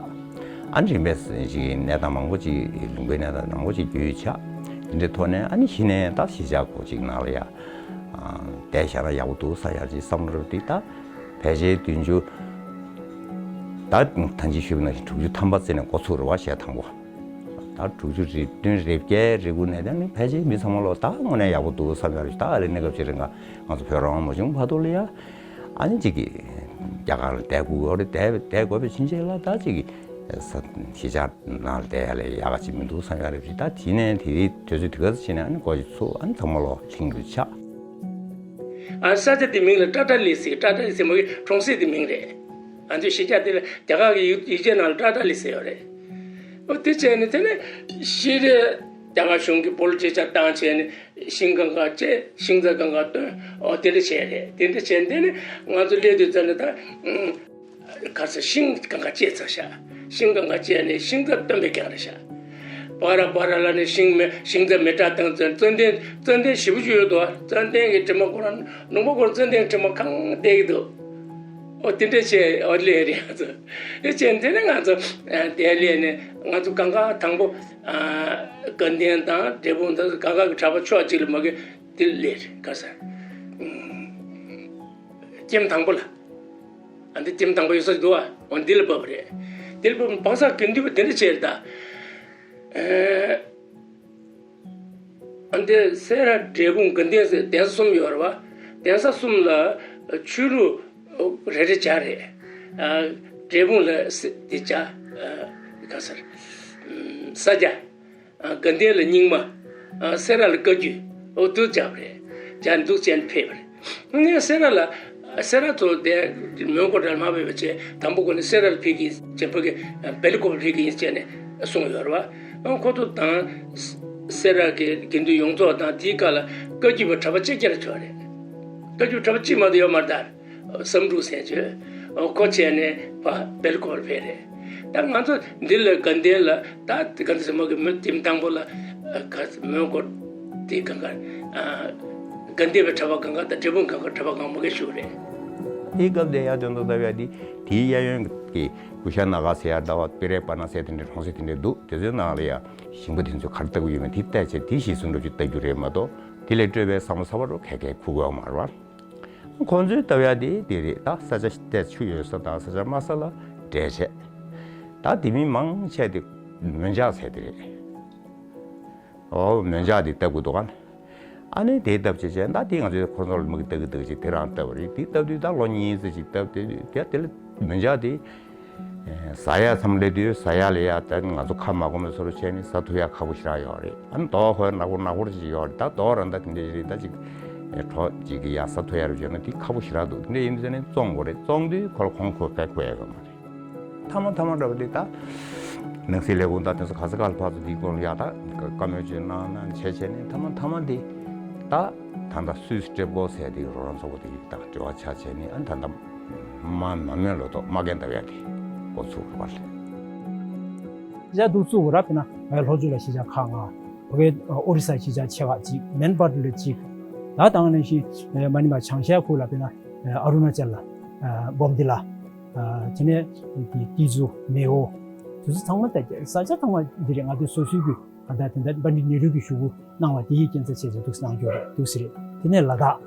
ཨ་ནི་རིམ་པས་ཅིག་གནས་སྟངས་མང་པོ་ཅིག་ལུང་པའི་གནས་སྟངས་མང་པོ་ཅིག་རྒྱུས་ཆགས། དེ་འདྲའི་ཐོག་ནས་ཨ་ནི་གཞི་ནས་ད་གཞིས་ཆགས་ཁོ་ཅིག་ནང་ལ་ཡ། ཨ། བསྡད་བཞག་ན་ཡག་པོ་འདུག་ས་ཡ་ཅིག་བསམ་བློ་རེ་དེ། ད་ཕལ་ཆེར་བདུན་ཅུ། ད་ཐང་ཆེན་ཞུས་པ་ནང་བཞིན་དྲུག་ཅུ་ཐམ་པ་ཙམ་ནས་འགོ་ཚུགས་རེད་བ། གཞས་དང་པོ། ད་དྲུག་ཅུ་རེ་བདུན་རེ་བརྒྱད་རེ་དགུ་ནས་ད་ནི་ཕལ་ཆེར་མི་ཚང་མ་ལོ་ད་དངོས་གནས་ཡག་པོ་འདུག་བསམ་ཡག་རེད། ད་ཨ་རི་གནས་སྐབས་ཅིག་རིང་ང་ང་ཚོ་བོད་རང་དབང་མ་བྱུང་བར་དུ་ལ་ཡ། ཨ་ནི་ཅིག་གི་རྒྱ་གར་ལ་བསྡད་དགོས་ཡོད་རེད། བསྡད་བསྡད་དགོས་པའི་ཕྱིན་ཆད་ལ་ད་ཅིག་གི་ས་གཞིས་ཆགས་ནང་ལ་བསྡད་ཡ་ལས་ཡག་ག་ཅིག་མི་འདུག་བསམ་ཡ་རེད་ཅིག། ད་དེ་ནས་དེ་རིང་དུས་ཚོད་དེ་ག་ཚོད་ཕྱིན་ནས་ཨ་ནི་འགོ་ཅིག་ཚུགས། ཨ་ནི་ཚང་མ་ལོ་ལྷིང་དུ་ཆགས། ཨ། ས་ཆ་དེ་མིང་ལ་ཊ་ཊ་ལི་ཟེར། ཊ་ཊ་ལི་ཟེར་མ་གི་གྲོང་གསེབ་དེ་མིང་རེད། ང་ཚོའི་གཞིས་ཆགས་དེ་ལ་རྒྱ་གར་གི་ཡིག་ཡིག་ཆའི་ནང་ལ་ཊ་ཊ་ལི་ཟེར་ཡོད་རེད། ཨོ་དེ་བྱས་ནས་དེ་ནས་ཤི་རེ་རྒྱ་གར་གཞུང་གིས་པོ་ལི་ཊི་ཤན་བཏང་བྱས་ནས། ཤིང་སྒང་ག་བཅད། ཤིང་རྩ་སྒང་ག་བཏོན། ཨོ་དེ་འདྲ་བྱས་རེད། དེ་འདྲ་བྱས་དེ་ནས་ང་ཚོ་སླེབས་དུས་ཙམ་ནས་ད། ཨུམ། ག་ས་ཤིང་སྒང་ག་བཅད་ཚར་ཤག་ཤིང་སྒང་ག་བཅད་ནས་ཤིང་རྩ་བཏོན་པའི་རྐྱང་རེད་ཤག་བ་ར་བ་ར་ལ་ནས་ཤིང་མེ་ཤིང་རྩ་མེ་དྲག་བཏང་ཙང་། ཙན་དན་ཙན་དན་ཞེ་པོ་ཅིག་ཡོད་དོ། ཙན་དན་གྱི་དྲི་མ་ཁོ་རང་ལུང་པ་ཁོ་རང་ཙན་དན་དྲི་མ་གང་བསྡད་ཀྱི་འདུག་ཨོ་དེ་འདྲ་བྱས། ཨོ་ལས་རེད། ང་ཚོ་དེ་བྱས་དེ་ནས་ང་ཚོ་ཨ་དེ་ལས་ནས་ང་ཚོ་སྒང་ག་དང་པོ། ཨ། དགའ་ལྡན་དང་འབྲས་སྤུངས་དང་སྒང་ག་གི་གྲྭ་པ་ཕྱོགས་གཅིག་ལ་མ་གི་དེ་ལས་རེད། ག་ས། ཨུམ། ཀེམ་དང་པོ་ལ། ཨ་འདི་ཀེམ་དང་པོ་ཡོད་ས་འདུག་ཨ། འོ་འདི་ལ་བབས་རེད། འདི་ལ་བབས་བག་ས་དགེ་འདུན་པ་དེ་འདྲ་བྱས་ད། ཨེ། ཨ་འདི་སེ་ར་འབྲས་སྤུངས་དགའ་ལྡན་ཟེར་གདན་ས་གསུམ་ཡོད་རེད་བ། གདན་ས་གསུམ་ལ་ཆོས་ལུགས་རེ་རེ་བྱ་རེད། ཨ། འབྲས་སྤུངས་ལ་སེ་འདི་བྱ། ཨ། ག་ས་རེད། ཨུམ། ས་སྐྱ། ཨ། དགའ་ལྡན་ལ་རྙིང་མ། ཨ། སེ་ར་ལ་བཀའ་བརྒྱུད། ཨོ་དེ་བྱས་པ་རེད། བྱས་འདུག་བྱས་ནས་ཕེབས་པ་རེད། ངས་སེ་ར་ལ། སེ་ར་ཚོ་དེ་མོན་གྷོ་འདྲ་མ་ཕེབས་པ་བྱས། དང་པོ་ཁོ་ནས་སེ་ར་ལ་ཕེབས་ཀྱི་ཡིན་ཟེར། ཕ་གི་བལ་ཀོབ་ལ་ཕེབས་ཀྱི་ཡིན་ཟེར་ནས་གསུངས་ཡོད་རེད་བ། ཨ། ཁོ་ཚོ་དང་སེ་ར་གི་དགེ་འདུན་ཡོངས་རྫོགས་དང་དེའི་སྐབས་ལ་བཀའ་བརྒྱུད་པ་གྲྭ་པ་གཅིག་ཀྱང་ཡོད་རེད། བཀའ་བརྒྱུད་གྲྭ་པ་གཅིག་མ་གཏོགས་ཡོད་མ་རེད་ད། བསམ་འགྲུབ་ཟེར་བྱས། ཁོ་བྱས་ནས་ཕར་བལ་ཀོབ་ལ་ཕེབས་རེད། ད་ང་ཚོ་འདི་ལ་དགའ་ལྡན་ལ་ད་དགའ་ལྡན་ཟེར་མ་གི་མི་དེ་དང་པོ་ལ་ག་མོན་གྷོ་དེ་གང་ག་དགའ་ལྡན་པའི་གྲྭ་པ་གང་ག་དང་འབྲས་སྤུངས་གང་ག་གྲྭ་པ་གང་མ་ག་ཞུགས་རེད། དེའི་སྐབས་དེ་ཡར་དོན་དུ་ལྟ་བ་དེ་དེའི་གཡས་གཡོན་གྱི་ཀུ་ཤ་ན་ག་ཟེར་ཡ་ད་བ་སྤི་རལ་པ་ན་ཟེར་དེ་འདྲའི་གྲོང་གསེབ་དེ་འདྲའི་འདུག་དེ་ཚོའི་ནང་ལ་ཡ་ཞིང་པ་དེ་ཚོས་ག་རེ་ལྟ་གི་ཡོད་མེད་དེ་བལྟས་བྱས། དེ་གཞིར་བཟུང་འདྲ་ཅིག་ལྟ་རྒྱུ་རེད་མ་གཏོགས། དེ་ལས་སྤྲོས་པའི་བསམ་བློ་གསར་པ་རུ་ག་གེ་འཁུར་དགོས་མ་རེད་བ། ཁོང་ཚོའི་ལྟ་བ་དེ་དེ་རེད། ད་ས་ཆ་དེ་ཆུ་ཡོད་ས་དང་ས་ཆ་དམའ་ས་ལ་འབྲས་བྱས། ད་དེ་མིན་མང་ཆེ་དེ་མོན་ཇག་ཟེར་དེ་རེད། ཨོ་མོན་ཇག་དེ་བཏབ་དགོས་འདུག་ག་ཨ་ནི་དེ་བཏབ་བྱས་བྱས། ད་དེ་ང་ཚོས་ཁོ་ཚོ་ལ་མིག་ལྟ་གི་འདུག་ཅིག་དེ་རང་བཏབ་པ་རེད། དེ་བཏབ་དུས་ད་ལོ་གཉིས་ཙམ་ཅིག་བཏབ་དེ་དེ་དེ་ལ་མོན་ཇག་དེ། ཟ་ཡ་མཚམས་སླེབས་དུས་ཟ་ཡ་ལ་ཡ་ད་ང་ཚོ་ཁ་མ་སྐོམ་པའི་བཟོ་འདྲ་བྱས་ནས་ཟ་ཐུབ་ཡ་ཁག་པོ་ཞེ་དྲག་ཡོད་རེད། ཨ་ནི་དོ་ཁོས་ནག་པོ་ནག་པོ་ཅིག་ཡོད་རེད། ད་དོ་རང་ད་དེ་འདྲ་ཞིག་རེད། ད་ཅིག་ གྲོགས་གཅིག་གིས་ཡ་ས་ཐོ་ཡར་བྱོན་ན་དེ་ཁག་པོ་ཞེ་དྲག་འདུག་དེ་འདྲ་ཡིན་ཟེར་ནས་བཙོང་དགོས་རེད། བཙོང་དུས་ཁོ་ལ་ཁོང་ཁོ་ཕེ་ཁོ་ཡ་ག་མ་རེད། མཐའ་མ་མཐའ་མ་འདྲ་བ་དེ་ད་ནང་སྲིད་ལས་ཁུངས་དང་དེ་ཚོ་ག་ས་ག་ལ་ཕར་ཚུར་དེའི་སྐོར་ལ་ཡ་ད་བཀའ་མོལ་ཅིག་གནང་གནང་བྱས་བྱས་ནས་མཐའ་མ་མཐའ་མ་དེ་ད་ད་ལྟ་སུད་སི་ཀྲེ་པོ་ཟེར་དེ་རོགས་རམ་ཚོགས་པ་དེ་དང་འབྲེལ་བ་ཆགས་བྱས་ནས་ཨ་ད་ལྟ་མ་མ་མེད་ལོ་ཏོག་མ་རྒན་ལྟ་བ་ཡ་དེ་འགོ་ཚུགས་རེད་པ་ལས། གཞིས་ཆགས་འདུག་ཚུགས་ར་ཕེ་ན་ང་ལྷོ་ཕྱོགས་ལ་གཞིས་ཆགས་ཁག་ལྔ། བོད་ཨོ་རི་ས་གཞིས་ཆགས་ཆེ་ཁག་གཅིག་མན་པ་ཏི་ལ་གཅིག་ད་དང་ནང་བཞིན་མ་ཎི་མ་བྱང་ཤར་ཁུལ་ལ་ཕེ་ན་ཨ་རུ་ན་ཅལ་ལ་བོམ་ཏི་ལ། དེ་ནས་ཀི་ཙུ་མེའོ། དེ་ཚོ་ཚང་མ་ད་ས་ཆ་ཚང་མ་འདི་རེད། ང་ཚོའི་སོ་སོའི་གི་ག་ད་དེ་འདྲ་པཎྜི་ཏ་ནེ་རུ་གི་ཞུ་སྐུལ་གནང་བ་དེ་ཡི་རྐྱེན་རྩ་བྱས་ཏེ་འདུག་གནང་རྒྱུ་རེད་འདུག་སེ་རེད། དེ་ནས་ལ་དྭགས།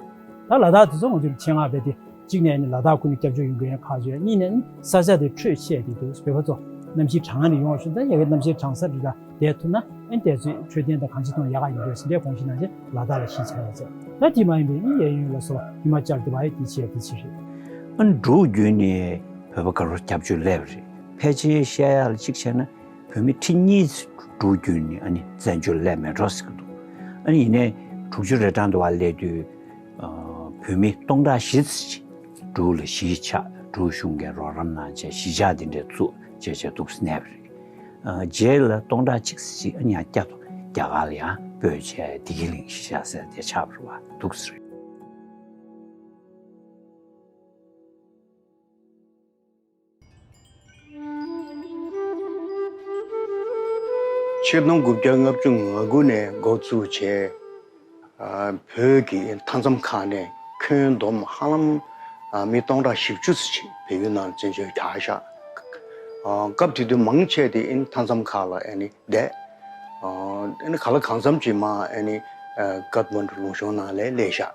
ད་ལ་དྭགས་དེ་ཚོ་ང་ཚོའི་ཆེད་མངགས་རྦད་དེ་གཅིག་ནས་ནི་ལ་དྭགས་ཁུལ་ནས་སྐྱབས་བཅོལ་ཡོང་མཁན་ཁག་ཅིག་གཉིས་ནས་ནི་ས་ཆ་དེ་འཕྲོད་ཆད་དེ་འདུག་བོད་པ་ཚོ་གནམ་གཤིས་གྲང་ངར་ནས་ཡོང་བ་ཞུ་ད་ཡ་གི་གནམ་གཤིས་གྲང་ས་རི་ལ་བསྡད་ཐུབ་ན་ཨེ་དེ་ཚོའི་འཕྲོད་བསྟེན་དང་གང་ཅི་གཏོང་ཡག་ག་ཡིན་འགྲོ་ཟིན་པའི་དགོངས་གཞི་གནང་རྗེས་ལ་དྭགས་ལ་གཞིས་ཆགས་ཡོད་ཚེ་ད་དེ་མ་ཡིན་པའི་ནི་གཡས་གཡོན་ལ་སོགས་ཧི་མ་ཅལ་དུ་བ་ཡི་དེ་བྱས་དེ་བྱས་རེད། ཨ་ནི་འབྲུག་བརྒྱུད་ནས་བོད་པ་ག་རུ་སྐྱབས་བཅོལ་སླེབས་རེད། ཕལ་ཆེར་བཤད་ཡག་ལ་གཅིག་བྱས་ན་བོད་མི་ཁྲི་གཉིས་འབྲུག་བརྒྱུད་ནས་ཨ་ནི་བཙན་བྱོལ་སླེབས་མེད་འགྲོ་ཟེར་གི་འདུག་ཨ་ནི་ཡིན་ནའི་དྲུག་ཅུ་རེ་གྲངས་དུ་བ་སླེབས་དུས་བོད་མི་སྟོང་ཕྲག་བཞི་ཙམ་ཅིག་འབྲུག་ལ་གཞིས་ཆགས་འབྲུག་གཞུང་གིས་རོགས་རམ་གནང་བྱས་གཞིས་ཆགས་འདི་འདྲའི་བཙུགས་བྱས་བྱས་འདུག་སེ་གནས་པ་རེད། རྗེས་ལ་སྟོང་ཕྲག་གཅིག་ཙམ་ཅིག་ཨ་ནི་ཡང་བསྐྱར་དུ་རྒྱ་གར་ལ་ཡང་སྤོས་བྱས་བདེ་སྐྱིད་གླིང་གཞིས་ཆགས་ཟེར་དེ་ཆགས་པ་རེད་བ་འདུག་སེ་རེད། ཆིག་སྟོང་དགུ་བརྒྱ་ལྔ་བཅུ་ང་དགུ་ནས་འགོ་བཙུགས་བྱས། ཨ་བོད་ཀྱི་མཐའ་མཚམས་ཁག་ནས་ཁྱོན་བསྡོམས་ཧ་ལམ་ཨ་མི་སྟོང་ཕྲག་བཞི་བཅུ་ཙམ་ཞིག་བལ་ཡུལ་ནང་བཙན་བྱོལ་བསྒྱུར་བཞག་ཨ་སྐབས་དེ་དུས་མང་ཆེ་དེ་ཨ་ནི་མཐའ་མཚམས་ཁག་ལ་ཨ་ནི་བསྡད། ཨ་ནི་ག་ལ་གང་འཚམ་ཅིག་མར་ཨ་ནི་ཨ་ཀཐ་མན་ཌུ་ལུང་གཤོང་ནང་ལ་སླེབས་བཞག་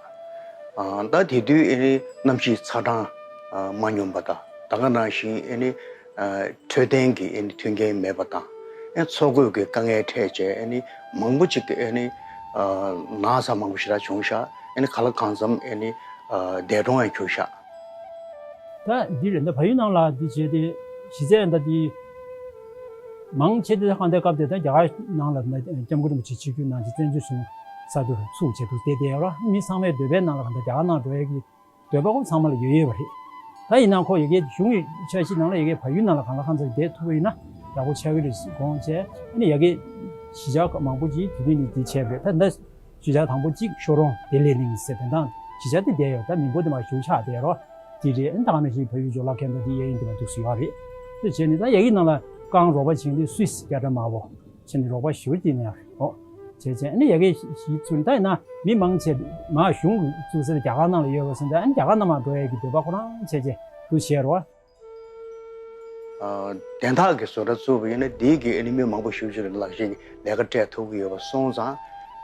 ཨ་ད་དེ་དུས་ཨ་ནི་གནམ་གཤིས་ཚ་གྲང་ཨ་མ་སྙོམས་པ་དང་ད་ག་ནང་བཞིན་ཨ་ནི་ཨ་འཕྲོད་བསྟེན་གྱི་ཨ་ནི་མཐུན་རྐྱེན་མེད་པ་དང་ཨ་འཚོ་གོས་ཀྱི་དཀའ་ངལ་འཕྲད་བྱས་ཨ་ནི་མང་པོ་ཅིག་ཨ་ནི་ཨ་ན་ཚ་མང་པོ་ཞེ་དྲག་བྱུང་ཤག་ཨ་ནི་ག་ལ་གང་འཚམ་ཨ་ནི་ཨ་འདས་གྲོངས་ཡང་གྱུར་ཤག་ད་འདི་རེད། ད་བལ་ཡུལ་ནང་ལ་འདི་བྱས་ཏེ་གཞི་རྩའི་ད་འདི་མང་ཆེ་དེ་གང་ལྟར་སྐབས་དེ་ད་རྒྱ་གར་ནང་ལ་ན་སྐྱབས་མགོན་རིན་པོ་ཆེ་ཆིབས་བསྒྱུར་གནང་རྗེས་བཙན་བྱོལ་གཞུང་གསར་དུ་ཚུགས་བྱས་འདུག་སྟེ་བསྡད་ཡོད་ར། མི་ཚང་མའི་འདོད་པའི་ནང་ལ་གང་ལྟར་རྒྱ་གར་ནང་འགྲོ་ཡས་ཀྱི་འདོད་པ་ཁོ་ཚང་མ་ལ་ཡོད་ཡོད་པ་རེད། ད་ཡིན་ནའང་ཁོ་ཡ་གི་གཞུང་གི་འཆར་གཞི་ནང་ལ་ཡ་གི་བལ་ཡུལ་ནང་ལ་གང་ལ་གང་འཚམ་བསྡད་ཐུབ་པ་ཡིན་ན་ཡག་པོ་ཆགས་ཀྱི་རེད་དགོངས་བྱས། ཨ་ནི་ཡ་གི་གཞིས་ཆགས་མང་པོ་ཅིག་དུས་དུས་ནས་འདི་བྱས་པ་རེད། ད་ད་གཞིས་ཆགས་དང་པོ་གཅིག་ཤོ་རོང་བདེ་ལེགས་གླིང་ཟེར་དོན་དག་གཞིས་ཆགས་དེ་བསྡད་ཡོད། ད་མིང་པོ་དེ་མ་གཞུང་ཆགས་བསྡད་རོགས་དེ་རེད། ཨ་ནི་ད་ག་ནང་བཞིན་བལ་ཡུལ་ཇོ་ལགས་མཁན་པོ་དེ་གཡས་གཡོན་དུ་མ་འདུག་སུ་ཡོད་རེད། དེ་བྱས་ནས་ད་ཡ་གི་ནང་ལ་རྐང་རོགས་པ་བྱེད་མཁན་དེ་སུད་སི་རྒྱ་གྲམ་དམར་པོ་བྱས་ནས་རོགས་པ་ཞུ་དེ་ནས་ཨོ་བྱས་བྱས་ཨ་ནི་ཡ་གི་གཞིས་ཚུར་ད་ཡིན་ན་མི་མང་ཆེ་མ་གཞུང་གི་བཙུགས་ས་རྒྱ་གར་ནང་ལ་ཡོད་པ་སོང་ད་ཨ་ནི་རྒྱ་གར་ནང་མ་འགྲོ་ཡ་གི་འདོད་པ་ཁོ་རང་བྱས་བྱས་འདུག་བྱས་རོགས། ཨ་དན་ཐག་གི་བཟོ་གྲྭ་བཙུགས་པ་ཡིན་ན་དེའི་གི་ཨ་ནི་མི་མང་པོ་ཞེ་པོ་ཅིག་ལག་ཤེས་ཀྱི་ལས་ཀ་སྤྲད་ཐུབ་ཀྱི་ཡོད་པ་སོང་ཙང་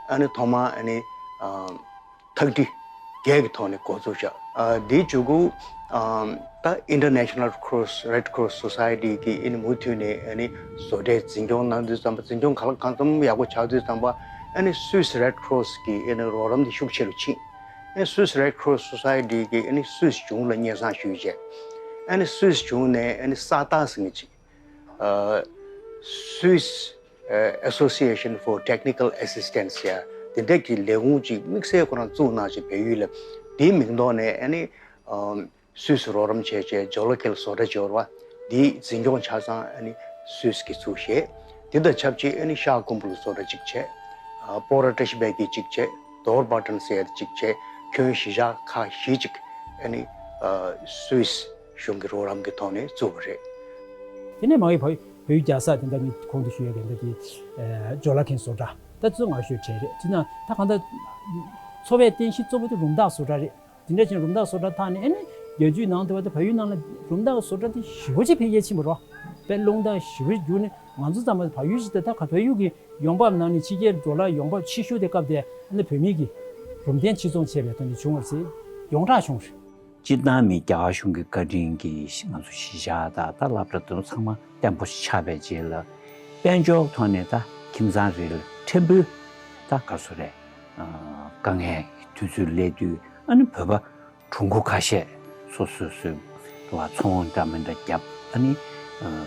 ཨ་ནི་ཐོག་མར་ཨ་ནི་ཨ་ཐག་ཁྲི་བརྒྱད་ཀྱི་ཐོག་ནས་འགོ་བཙུགས་བཞག་ཨ་དེའི་མཇུག་གུ་ཨ་ད་International Cross Red Cross Society་གི་ཨ་ནི་མུ་མཐུད་ནས་ཨ་ནི་བཟོ་གྲྭའི་འཛིན་སྐྱོང་གནང་དུས་ཙམ་པ་འཛིན་སྐྱོང་གང་ལ་གང་འཚམ་ཡག་པོ་ཆགས་དུས་ཙམ་པ་ཨ་ནི་Swiss Red Cross་གི་ཨ་ནི་རོགས་རམ་དེ་ཤུགས་ཆེ་རུ་ཕྱིན། ཨ་ནི་Swiss Red Cross Society་གིས་ཨ་ནི་སུད་སི་གཞུང་ལ་སྙན་སེང་ཞུས་བྱས། ཨ་ནི་སུད་སི་གཞུང་ནས་ཨ་ནི་ས་ཏཱ་ཟེར་མཁན་ཅིག་ཨ་Swiss Association for Technical Assistance་ཡ་དེ་འདྲ་གི་ལས་ཁུངས་ཅིག་དམིགས་བསལ་ཁོ་རང་བཙུགས་གནང་བྱས་བལ་ཡུལ་ལ་དེའི་མིང་ཐོག་ནས་ཨ་ནི་ཨ་སུད་སི་རོགས་རམ་བྱས་བྱས་ཇོ་ལ་ཁེ་ལ་བཟོ་གྲྭ་ཅིག་ཡོད་རེད་བ། དེའི་འཛིན་སྐྱོང་ཆ་ཚང་ཨ་ནི་སུད་སི་གིས་ཚུགས་བྱས། དེ་དང་ཆབས་ཅིག་ཨ་ནི་ཤར་ཀོང་པོ་ལ་བཟོ་གྲྭ་གཅིག་བྱས། ཨ་སྤོ་ར་བཀྲ་ཤིས་སྦས་ཀྱིས་གཅིག་བྱས། དོར་བྷ་ཏན་ཟེར་ཡ་གཅིག་བྱས། ཁྱོན་གཞིས་ཆགས་ཁག་བཞི་གཅིག་ཨ་ནི་ཨ་སུད་སི་གཞུང་གི་རོགས་རམ་གྱི་ཐོག་ནས་བཙུགས་པ་རེད། དེ་ནས་མ་གི་བལ་བལ་ཡུལ་རྒྱལ་ས་དེ་འདྲ་ནི་གོང་དུ་ཞུས་ཡ་དེ་འདྲ་གི་ཨ་ཇོ་ལ་ཁེ་ལ་བཟོ་གྲྭ་ད་ཚོ་ང་ཞོལ་གྲས་རེད། དེ་ན་ད་གང་ལྟར་འཚོ་བའི་རྟེན་གཞི་གཙོ་བོ་དེ་རུམ་བཏགས་བཟོ་གྲྭ་རེད། དེ་འདྲ་བཞིན་རུམ་བཏགས་བཟོ་གྲྭ་ཐག་ནས་ཨ་ནི་རྒྱལ་སྤྱིའི་ནང་དུ་བ་དེ་བལ་ཡུལ་ནང་ལ་རུམ་བཏགས་བཟོ་གྲྭ་དེ་ཞེ་པོ་ཅིག་འཕེལ་རྒྱས་ཕྱིན་པ་རོ། དཔེ་རླུང་རྟ་ཞེ་པོ་ཅིག་གྱུར་ནས་ང་ཚོ་ཚང་མ་བལ་ཡུལ་ཞིག་དེ་ད་ག་བལ་ཡུལ་གྱི་ཡོང་འབབ་ནང་ནས་ཕྱི་རྒྱལ་ཌོ་ལར་ཡོང་འབབ་ཆེ་ཤོས་དེ་སྐབས་དེ་ཨ་ནི་བོད་མི་གི་རུམ་གདན་ཕྱིར་ཚོང་བྱས་པའི་ཐོག་ནས་བྱུང་བ་ཟེར་ཡོངས་གྲགས་བྱུང་རེད། སྤྱིར་བཏང་མི་རྒྱ་གར་གཞུང་གི་བཀའ་དྲིན་གྱིས་ང་ཚོ་གཞིས་ཆགས་དང་ད་སློབ་གྲྭ་དེ་ཚོ་ཚང་མ་བརྟན་པོ་ཞིག་ཆགས་པའི་རྗེས་ལ་དཔལ་འབྱོར་ཐོག་ནས་ད་ཁྱིམ་ཚང་རེ་ལ་ཕྲན་བུ་ད་ག་ཚོད་རེད། དཀའ་ངལ་དུས་ཚོད་སླེབས་དུས་ཨ་ནི་བོད་པ་གྲུང་པོ་ཁ་ཤས་སོ་སོ་སོའི་དུ་བ་ཚོང་འདྲ་མི་འདྲ་བརྒྱབ། ཨ་ནི་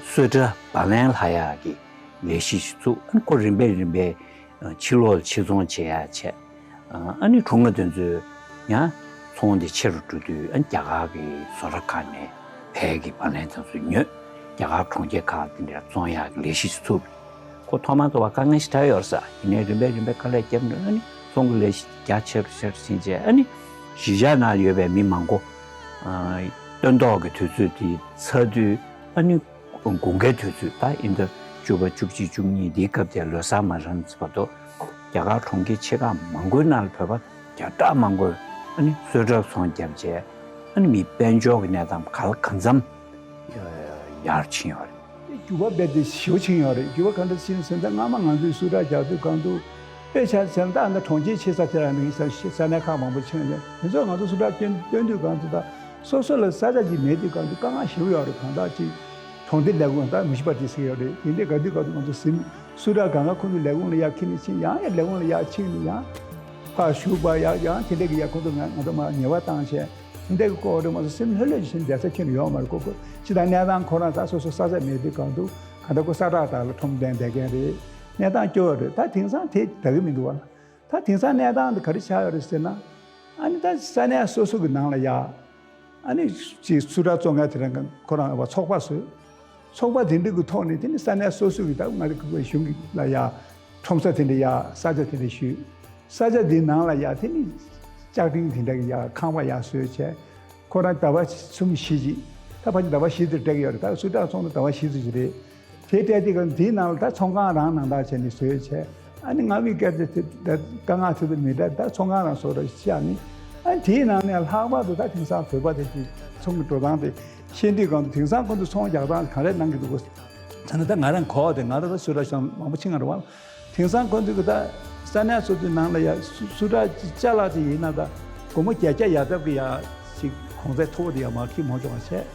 གསོལ་གྲྭ་བག་ལེན་ལྷག་ཡག་གི་ལས་གཞི་ཞིག་བཙུགས། ཨ་ནི་ཁོ་རིམ་པས་རིམ་པས་ཕྱི་ལོགས་ལ་ཕྱིར་ཚོང་བྱེད་ཡག་བྱས། ཨ་ནི་གྲུང་པོ་དེ་ཚོས་ ཡང་ཚོང་དེ་ཆེ་རུ་འགྲོ་དུས་ཨ་ནི་རྒྱ་གར་གྱི་བཟོ་གྲྭ་ཁག་ནས་བལ་གྱི་བ་ལན་དང་སོགས་ཉོས། རྒྱ་གར་གྲོང་ཁྱེར་ཁག་དེ་འདྲ་བཙོང་ཡག་གི་ལས་གཞི་ཞིག་ཚུགས། ཁོ་ཐོག་མར་དུ་བ་དཀའ་ངལ་ཞིག་འཕྲད་ཡོད་ས། ཡིན་ནའི་རིམ་པས་རིམ་པས་དཀའ་ལས་བརྒྱབ་ནས་ཨ་ནི་ཚོང་གི་ལས་གཞི་རྒྱ་ཆེ་རུ་ཆེ་རུ་ཕྱིན་རྗེས་ཨ་ནི་གཞིས་ཆགས་ནང་ཡོད་པའི་མི་མང་པོ་ཨ་སྟོན་ཐོག་གི་དུས་ཚོད་དེ་ཚར་དུས་ཨ་ནི་དགུན་ཁའི་དུས་ཚོད་ད་ཨིན་ཟླ་བཅུ་པ་བཅུ་གཅིག་བཅུ་གཉིས་འདིའི་སྐབས་དེར་ལོ་གསར་མ་རན་བར་དུ་རྒྱ་གར་གྲོང་ཁྱེར་ཆེ་ཁག་མང་པོའི་ནང་ལ་བོད་པ་བརྒྱ་ཕྲག་མང་པོས་ཨ་ནི་གསོལ་ཁྲག་ཚོང་བརྒྱབ་རྗེས་ཨ་ནི་མི་དཔལ་འབྱོར་གྱི་གནས་སྟངས་ག་ལ་གང་འཚམ་ཡར་ཕྱིན་ཡོད་རེད། འགྱུར་བ་རྦད་དེ་ཞེ་པོ་ཕྱིན་ཡོད་རེད། འགྱུར་བ་ག་འདྲ་ཕྱིན་ཟེར་ན། སྔ་མ་ང་ཚོས་གསོལ་ཁྲག་རྒྱག་དུས་གང་དུ་དཔེ་ཆ་བཞག་ན་ད་ཨ་ནི་གྲོང་ཁྱེར་ཆེ་ས་དེ་རང་ནས་ས་ས་གནས་ཁག་མང་པོ་ཕྱིན་ཡོད། དེ་ཚོ་ང་ཚོ་གསོལ་ཁྲག་སྟོན་སྟོན་དུས་གང་དུ་ད་སོ་སོ་ལ་ས་ཆ་ཅིག་མེད་དུས་གང་དུ་དཀའ་ངལ་ཞེ་པོ་ཡོད་རེད། གང་ལྟར་ཅིག་གྲོང་སྡེ་ལས་ཁུངས་ད་མུན་སི་པལ་ཊི་ཟེར་ཡོད་རེད། དེ་འདྲའི་ག་དུས་ག་དུས་ང་ཚོ་ཟིན་གསོལ་ཁྲག་གང་ག་ཁོང་ཚོ་ལས་ཁུངས་ལ་ཡར་འཁྱེར་ནས་ཕྱིན། ཡང་ཡང་ལས་ཁུངས་ལ་ཡར་ཕྱིན་ནས་ཡང་ཕར་བཞུགས་པ་ཡང་ཡང་དེ་འདྲ་གི་ཡར་ཁོང་ཚོ་ང་ང་ཚོ་མར་ཉེས་པ་བཏང་བྱས། དེ་འདྲ་གི་སྐོར་རེད་མ་གཏོགས་སེམས་ལྷོད་ལྷོད་ཅིག་བྱས་ནས་བསྡད་ས་ཁྱོན་ནས་ཡོད་མ་རེད། ཁོ་ཁོ་ཅི་ད་གནས་སྟངས་ཁོ་རང་ད་སོ་སོ་ས་ཆ་མེད་དུས་གང་དུ་གང་ལྟར་ཁོ་ས་ཁྲག་དག་ལ་ཁྲོམ་སྟོན་བསྡད་མཁན་རེད། གནས་སྟངས་སྐྱོ་བོ་རེད། ད་དེང་སང་དེ་ད་གི་མི་འདུག་བ། ད་དེང་སང་གནས་སྟངས་འདི་ག་རེ་ཆགས་ཡོད་རེད་ཟེར་ན། ཨ་ནི་ད་ས་གནས་སོ་སོ་གི་ནང་ལ་ཡ། ཨ་ནི་ཅིག་གསོལ་ཁྲག་བཙོང་མཁན་དེ་རང་ཁོ་རང་བ་ཚོགས་པ་བཟོས། ཚོགས་པ་དེ་འདྲ་གི་ཐོག་ནས་དེ་ནི་ས་གནས་སོ་སོ་གི་ད་ང་ཚོ་གི་གཞུང་གི་ལ་ཡ་ཁྲོམ་ས་དེ་འདྲ་ཡ་ས་ཆ་དེ་འདྲ་ཞུས། ས་ཆ་དེའི་ནང་ལ་ཡ་དེ་ནི་ལྕགས་ཀྲིན་དེ་འདྲ་གི་ཡ་ཁང་པ་ཡ་བཟོས་བྱས། ཁོ་རང་ཟླ་བ་གསུམ་བཞི་ཅིག་ད་ཕལ་ཆེར་ཟླ་བ་བཞི་ཙམ་སྤྲད་ཀྱི་ཡོད་རེད། ད་གསོལ་ཁྲག་ཚོང་དུ་ཟླ་བ་བཞི་ཙམ་ཞིག་རེད། དེ་སྤྲད་དུས་གང་དེའི་ནང་ལ་ད་ཚོང་ཁང་རང་ནང་བཞིན་བྱས་ནས་བཟོས་བྱས། ཨ་ནི་ང་མི་སྐད་ཆ་དེ་ད་དཀའ་ངལ་ཐུག་པའི་མི་འདྲ། ད་ཚོང་ཁང་རང་བཟོ་འདྲ་བཤད་ནི། ཨ་ནི་དེའི་ནང་ནས་ལྷག་པར་དུ་ད་དེང་སང་བོད་པ་དེ་གི་ཚོང་གི་འགྲོ་སྟངས་དེ་ཤེས་དུས་གང་དུ་དེང་སང་ཁོ་ཚོ་ཚོང་རྒྱག་སྟངས་ག་རེ་གནང་གི་འདུག་གོ། ད་ནི་ད་ང་རང་གོ་བ་དེ་ང་རང་ད་གསོལ་ཁྲག་ཤང་མང་པོ་ཕྱིན་ང་རེད་བ། དེང་སང་ཁོ་ཚོས་གི་ད་ས་གནས་སོ་སོའི་ནང་ལ་ཡ་གསོལ་ཁྲག་ཅིག་ཅ་ལག་ཅིག་ཡིན་ན་ད་སྒོར་མོ་བརྒྱད་བརྒྱ་ཡར་ཐབས་ཀྱི་ཡ་ཅིག་གོང་ཚད་མཐོ་བོ་དེ་ཡ་མར་ཁྱེར་མ་འཇོག་པ་བྱས།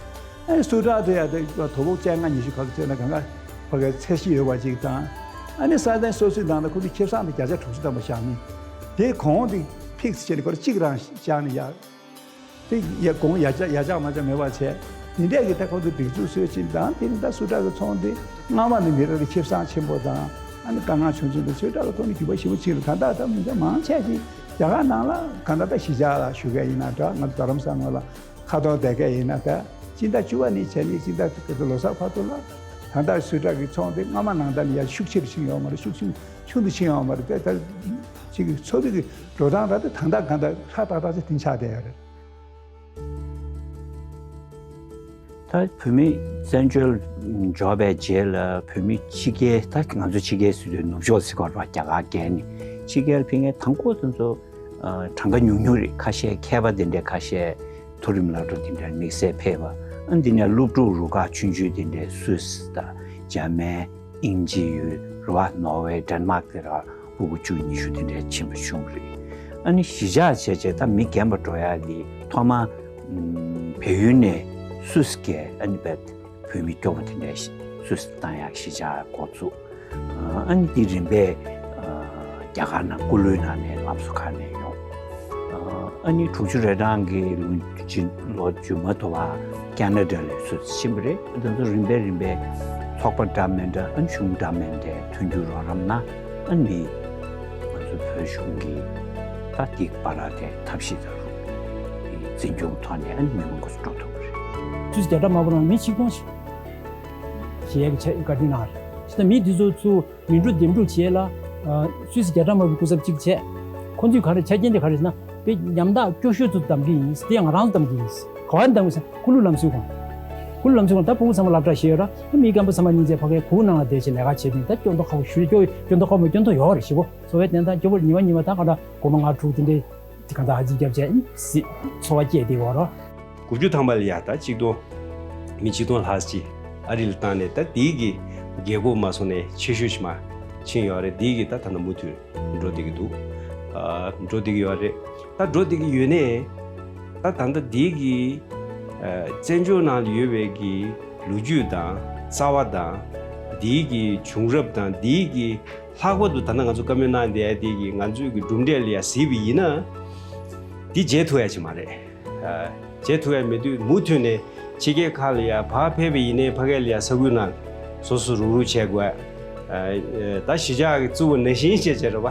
ཨ་ནི་གསོལ་ཁྲག་དེ་ཡ་དེ་དོ་པོ་བཅོ་ལྔ་ཉི་ཤུ་ཁ་ཁ་བཙལ་ན་གང་ག་ཕ་གའི་ཚད་གཞི་ཡོད་པ་ཅིག་དང་། ཨ་ནི་ས་གནས་སོ་སོའི་ནང་ལ་ཁོ་ཚོས་ཁེ་བཟང་དེ་བརྒྱ་ཆ་དྲུག་ཅུ་ཐམ་པ་བཞག་ནི། དེ་གོང་དེ་ཕིག་སི་བྱས་ནས་སྒོར་གཅིག་རང་བཞག་ནི་ཡ། དེ་ཡ་གོང་ཡ་ཆག་ཡ་ཆག་མ་ཆག་མེད་པ་བྱས། དེ་འདྲས་ཀྱི་ད་ཁོ་ཚོ་སྒྲིག་འཛུགས་བཟོས་ཕྱིན་དང་། དེ་ནི་ད་གསོལ་ཁྲག་གི་ཚོང་དེ་སྔ་མ་ནས་མི་རབས་ལ་ཁེ་བཟང་ཆེན་པོ་དང་། ཨ་ནི་དཀའ་ངལ་ཆུང་ཆུང་དང་། གསོལ་ཁྲག་གི་ཐོག་ནས་རྒྱུ་བ་ཞེ་པོ་ཕྱིན་རེད། ད་ལྟ་ད་མི་འདྲ་མང་ཆེ་ཞིག་རྒྱ་གར་ནང་ལ་གང་ལྟར་ད་གཞིས་ཆགས་ལ་བཞུགས་མཁན་ཡིན་ན་འདྲ། ང་ཚོ་རྡ་རམ་ས་ལ་ཁ་ཐོར་བསྡད་མཁན་ཡིན་ན་འདྲ། སྤྱི་ཟླ་བཅུ་པ་ནས་བྱས་ནས་སྤྱི་ཟླ་དེ་ག་ཚོད་ལོ་གསར་བར་དུ་ལ་ད་ལྟ་གསོལ་ཁྲག་གི་ཚོང་དེ་སྔ་མ་ནང་ལྟར་ནས་ཡར་ཤུགས་ཆེ་རུ་ཕྱིན་ཡོད་མ་རེད། ཤུགས་ཆེ་ཆུང་དུ་ཕྱིན་ཡོད་མ་རེད། དེ་ད་ཅིག་འཚོ་བའི་གི་འགྲོ་སྟངས་ར་དེ་ད་ལྟ་གང་ལྟར་ཧྲ་ཏག་ཏག་ཅིག་དེ་ཆགས་བསྡད་ཡོད་རེད། ད་བོད་མི་བཙན་བྱོལ་འབྱོར་བའི་རྗེས་ལ་བོད་མི་ཕྱི་རྒྱལ། ད་ང་ཚོ་ཕྱི་རྒྱལ་ཟེར་དུས་ནུབ་ཕྱོགས་ཟེར་གོ་ར་རྒྱ་གར་རྒྱལ་ནི་ཕྱི་རྒྱལ་ཕེབས་མཁན་དང་པོ་དེ་ཚོ་ཨ་གྲངས་ཀ་ཉུང་ཉུང་རེད། ཁ་ཤས་མཁས་པ་དེ་འདྲས། ཁ་ཤས་མཐོ་རིམ་སློབ་གྲྭ་དེ་འདྲར་དམིགས་བསལ་ཕེབས་པ། ཨ་འདི་ནས་སློབ་ཕྲུག་རུ་ཁག་ཆུང་ཆུང་དེ་འདྲས་སུད་སི་དང་འཇར་མན། དབྱིན་ཇི་ཡོད་རེད་བ། ནོར་ཝེ། ཌེན་མཱག་དེ་ར་ཕྲུ་གུ་བཅུ་གཉིས་ཤུ་དེ་འདྲའི་ཕྱིན་པ་བྱུང་རེད། ཨ་ནི་གཞིས་ཆགས་བྱས་བྱས་ད་མི་རྒན་པ་འགྲོ་ཡག་དེ་ཐོག་མ་ཨམ་བལ་ཡུལ་ནས་སུད་སི་བརྒལ། ཨ་ནི་བལ་བོད་མི་སྐྱོ་པོ་དེ་འདྲའི་སུད་སི་བཏང་ཡག་གཞིས་ཆགས་འགོ་བཙུགས། ཨ་ནི་དེ་རིམ་པས་རྒྱ་གར་ནང་སྐུ་ལུས་ནང་ནས་ལམ་བཟོ་ཁག་ནས་ཡོང་། ཨ་ནི་དྲུག་ཅུ་རེ་གྲངས་ཀྱི་ལོ་རྒྱུས་ལོ་རྒྱུས་མ་ཐུབ་པ་ཁེ་ན་ཌ་ལ་སུད་སི་ཕྱིན་པ་རེད། དེ་ཚོ་རིམ་པས་རིམ་པས་ཚོགས་པ་འདྲ་མི་འདྲ། ཨ་ནི་གཞུང་འདྲ་མི་འདྲའི་མཐུན་འགྱུར་རོགས་རམ་གནང་། ཨ་ནི་ང་ཚོ་བོད་གཞུང་གིས་ད་འདི་བར་དེ་ཐབས་ཤེས་དང་རུ་འཛིན་སྐྱོང་ཐོག་ནས་ཨ་ནི་མི་མང་པོ་ཞིག་འགྲོ་ཐུབ་པ་རེད། སུད་སི་རྒྱ་གྲམ་དམར་པོ་ནང་མི་ཆིག་སྟོང་ཞིག་ཞེ་ཡག་གི་བཀའ་དྲིན་གནང་རེད། ཞེ་ད་མི་འདི་ཚོ་ཚུར་མི་འགྲོ་འདེམས་སྒྲུག་བྱས་ལ། ཨ་སུད་སི་རྒྱ་གྲམ་དམར་པོའི་སྐུ་ཚབ་གཅིག་བྱས། ཁོ་ཚོས་ག་རེ་ཆ་རྐྱེན་དེ་ག་རེ་ཟེར་ན། དཔེ་ཉམ་ཐག་སྐྱོ་ཤོས་ཚོ་བདམས་ཀྱི་ཡིན། དེ་ཡང་ང་རང་ཚོ་བདམས་ཀྱི་ཡིན། ག་བ་ནས་བདམས་ཀྱི་ཟེར་ན་ཀུ་ལུ་ལམ་སྲོལ་ཁང་། ཀུ་ལུ་ལམ་སྲོལ་ཁང་ད་ཕྲུ་གུ་ཚང་མ་སློབ་གྲྭ་བཞེས་ཡོད་ར། ད་མི་རྒན་པ་ཚང་མ་སྙིང་རྗེ་ཕ་གའི་གུར་ནང་ལ་བསྡད་བྱས་ལས་ཀ་བྱེད་དུས་ད་སྐྱོན་མདོག་ཁ་པོ་ཞུ་སྐྱོ་སྐྱོན་མདོག་ཁ་པོ་སྐྱོན་མདོག་ཡོད་རེད། ཞེ་པོ་འཚོ་བའི་གནས་སྟངས་སྐྱོ་པོ་ཉི་མ་ཉི་མ་ད་ག་འདྲ་སྒོར་མོ་ལྔ་དྲུག་དེ་འདྲའི་དེ་ག་འདྲ་ཨ་ཙི་རྒྱབ་བྱས་སི་འཚོ་བ་སྐྱེལ་བསྡད་ཡོད་ར། དགུ་བཅུ་ཐམ་པ་ལ་ཡ་ད་ཆིག་སྟོང་། མི་ཆིག་སྟོང་ལྷག་ཅིག་ཨ་རི་ལ་བཏང་ནས། ད་དེའི་གི་རྒྱལ་ཁབ་མ་སོང་ནས་ཆེ་ཤོས་ཤིག་མར་ཕྱིན་ཡོད་རེད། དེའི་གི་ད་ད་ལྟ་མུ་མཐུད་འགྲོ་བསྡད་ཀྱི་འདུག་ཨ་འགྲོ་བསྡད་ཀྱི་ཡོད་རེད། ད་འགྲོ་བསྡད་ཀྱི་ཡོད་ནའི། ད་ད་ལྟ་དེའི་གི་ཨ་བཙན་བྱོལ་ནང་ལ་ཡོད་པའི་གི་ལོ་རྒྱུས་དང་རྩ་བ་དང་། དེའི་གི་བྱུང་རབས་དང་། དེའི་གི་ལྷག་པར་དུ་ད་ལྟ་ང་ཚོ་བཀའ་མོལ་གནང་བསྡད་ཡ་དེ་གི་ང་ཚོའི་གི་གྲུབ་འབྲས་ལ་ཡ་གཟིགས་པ་ཡིན་ན། དེ་བརྗེད་ཐུབ་ཡ་ཅིག་མ་རེད། བརྗེད་ཐུབ་ཡ་མེད་དུས་མུ་མཐུད་ནས་ཕྱི་རྒྱལ་ཁག་ལ་ཡ་ཕར་ཕེབས་པ་ཡིན་ནའི་ཕ་གི་ལ་ཡ་ས་ཁུལ་ནང་སོ་སོ་རུག་རུག་བྱེད་དགོས། ད་གཞིས་ཆགས་ཀྱི་བཙུགས་པ་ནང་བཞིན་བྱས་བྱས་རེད་བ།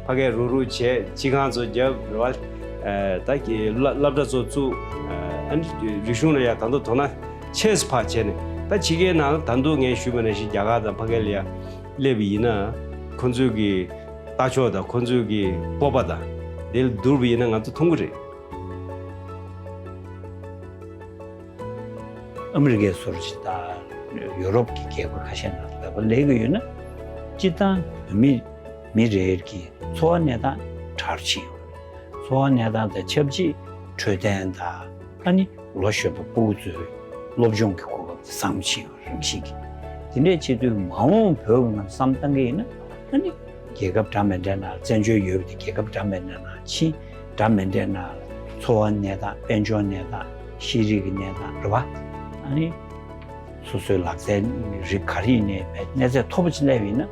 ཕ་གིར་རུག་རུག་བྱས། སྤྱི་ཁང་ཚོ་བརྒྱབ་རེད་བ། ཨ་ད་གི་སློབ་སློབ་གྲྭ་ཚོ་བཙུགས། ཨ་ནི་རིག་གཞུང་ལ་ཡང་ད་དུང་དོ་སྣང་ཆེ་ཙམ་ཕར་བྱས་ནས། ད་ཕྱི་རྒྱལ་ནང་ད་དུང་ངས་ཞུས་པ་ནང་བཞིན་རྒྱ་གར་དང་ཕ་གི་ལ་ཡང་སླེབས་པ་ཡིན་ན། ཁོང་ཚོའི་གི་ལྟ་ཕྱོགས་དང་ཁོང་ཚོའི་གི་སྤོབས་པ་དང་དེ་ལ་བསྡུར་བ་ཡིན་ན་ང་ཚོ་མཐོང་གི་རེད། ཨ་མི་རི་ཀའི་བཟོ་འདྲ་ཅིག་དང་ཡོ་རོབ་ཀྱི་རྒྱལ་ཁབ་ཁ་ཤས་ནང་ལ་བོད་པ་སླེབས་ཀྱི་ཡོད་ན། སྤྱིར་བཏང་བོད་མི་མི་རེ་རེ་གི་འཚོ་བ་གནས་སྟངས་དྲག་ཕྱིན་ཡོད་རེད། འཚོ་བ་གནས་སྟངས་དང་ཆབས་ཅིག་འཕྲོད་བསྟེན་དང་། ཨ་ནི་ལོ་གཞོན་པ་སྤུ་གུ་ཚོའི་སློབ་སྦྱོང་གི་གོ་སྐབས་དེ་བཟང་ཕྱིན་ཡོད་རེད། རང་བཞིན་གྱིས། དེ་འདྲས་བྱེད་དུས་མ་འོངས་བོད་ཀྱི་ངང་བསམ་བཏང་གི་ཡིན་ན། ཨ་ནི་རྒྱལ་ཁབ་འདྲ་མི་འདྲའི་ནང་བཙན་བྱོལ་ཡོད་པ་དེ་རྒྱལ་ཁབ་འདྲ་མི་འདྲའི་ནང་ཕྱིན། འདྲ་མི་འདྲའི་ནང་འཚོ་བ་གནས་སྟངས། དཔལ་འབྱོར་གནས་སྟངས། ཤེས་རིག་གི་གནས་སྟངས་རེད་བ། ཨ་ནི་སོ་སོའི་ལག་རྩལ་རིགས་ག་རེ་ཡིན་ནའི་གནས་ཚད་མཐོ་པོ་ཅིག་སླེབས་ཡིན་ན།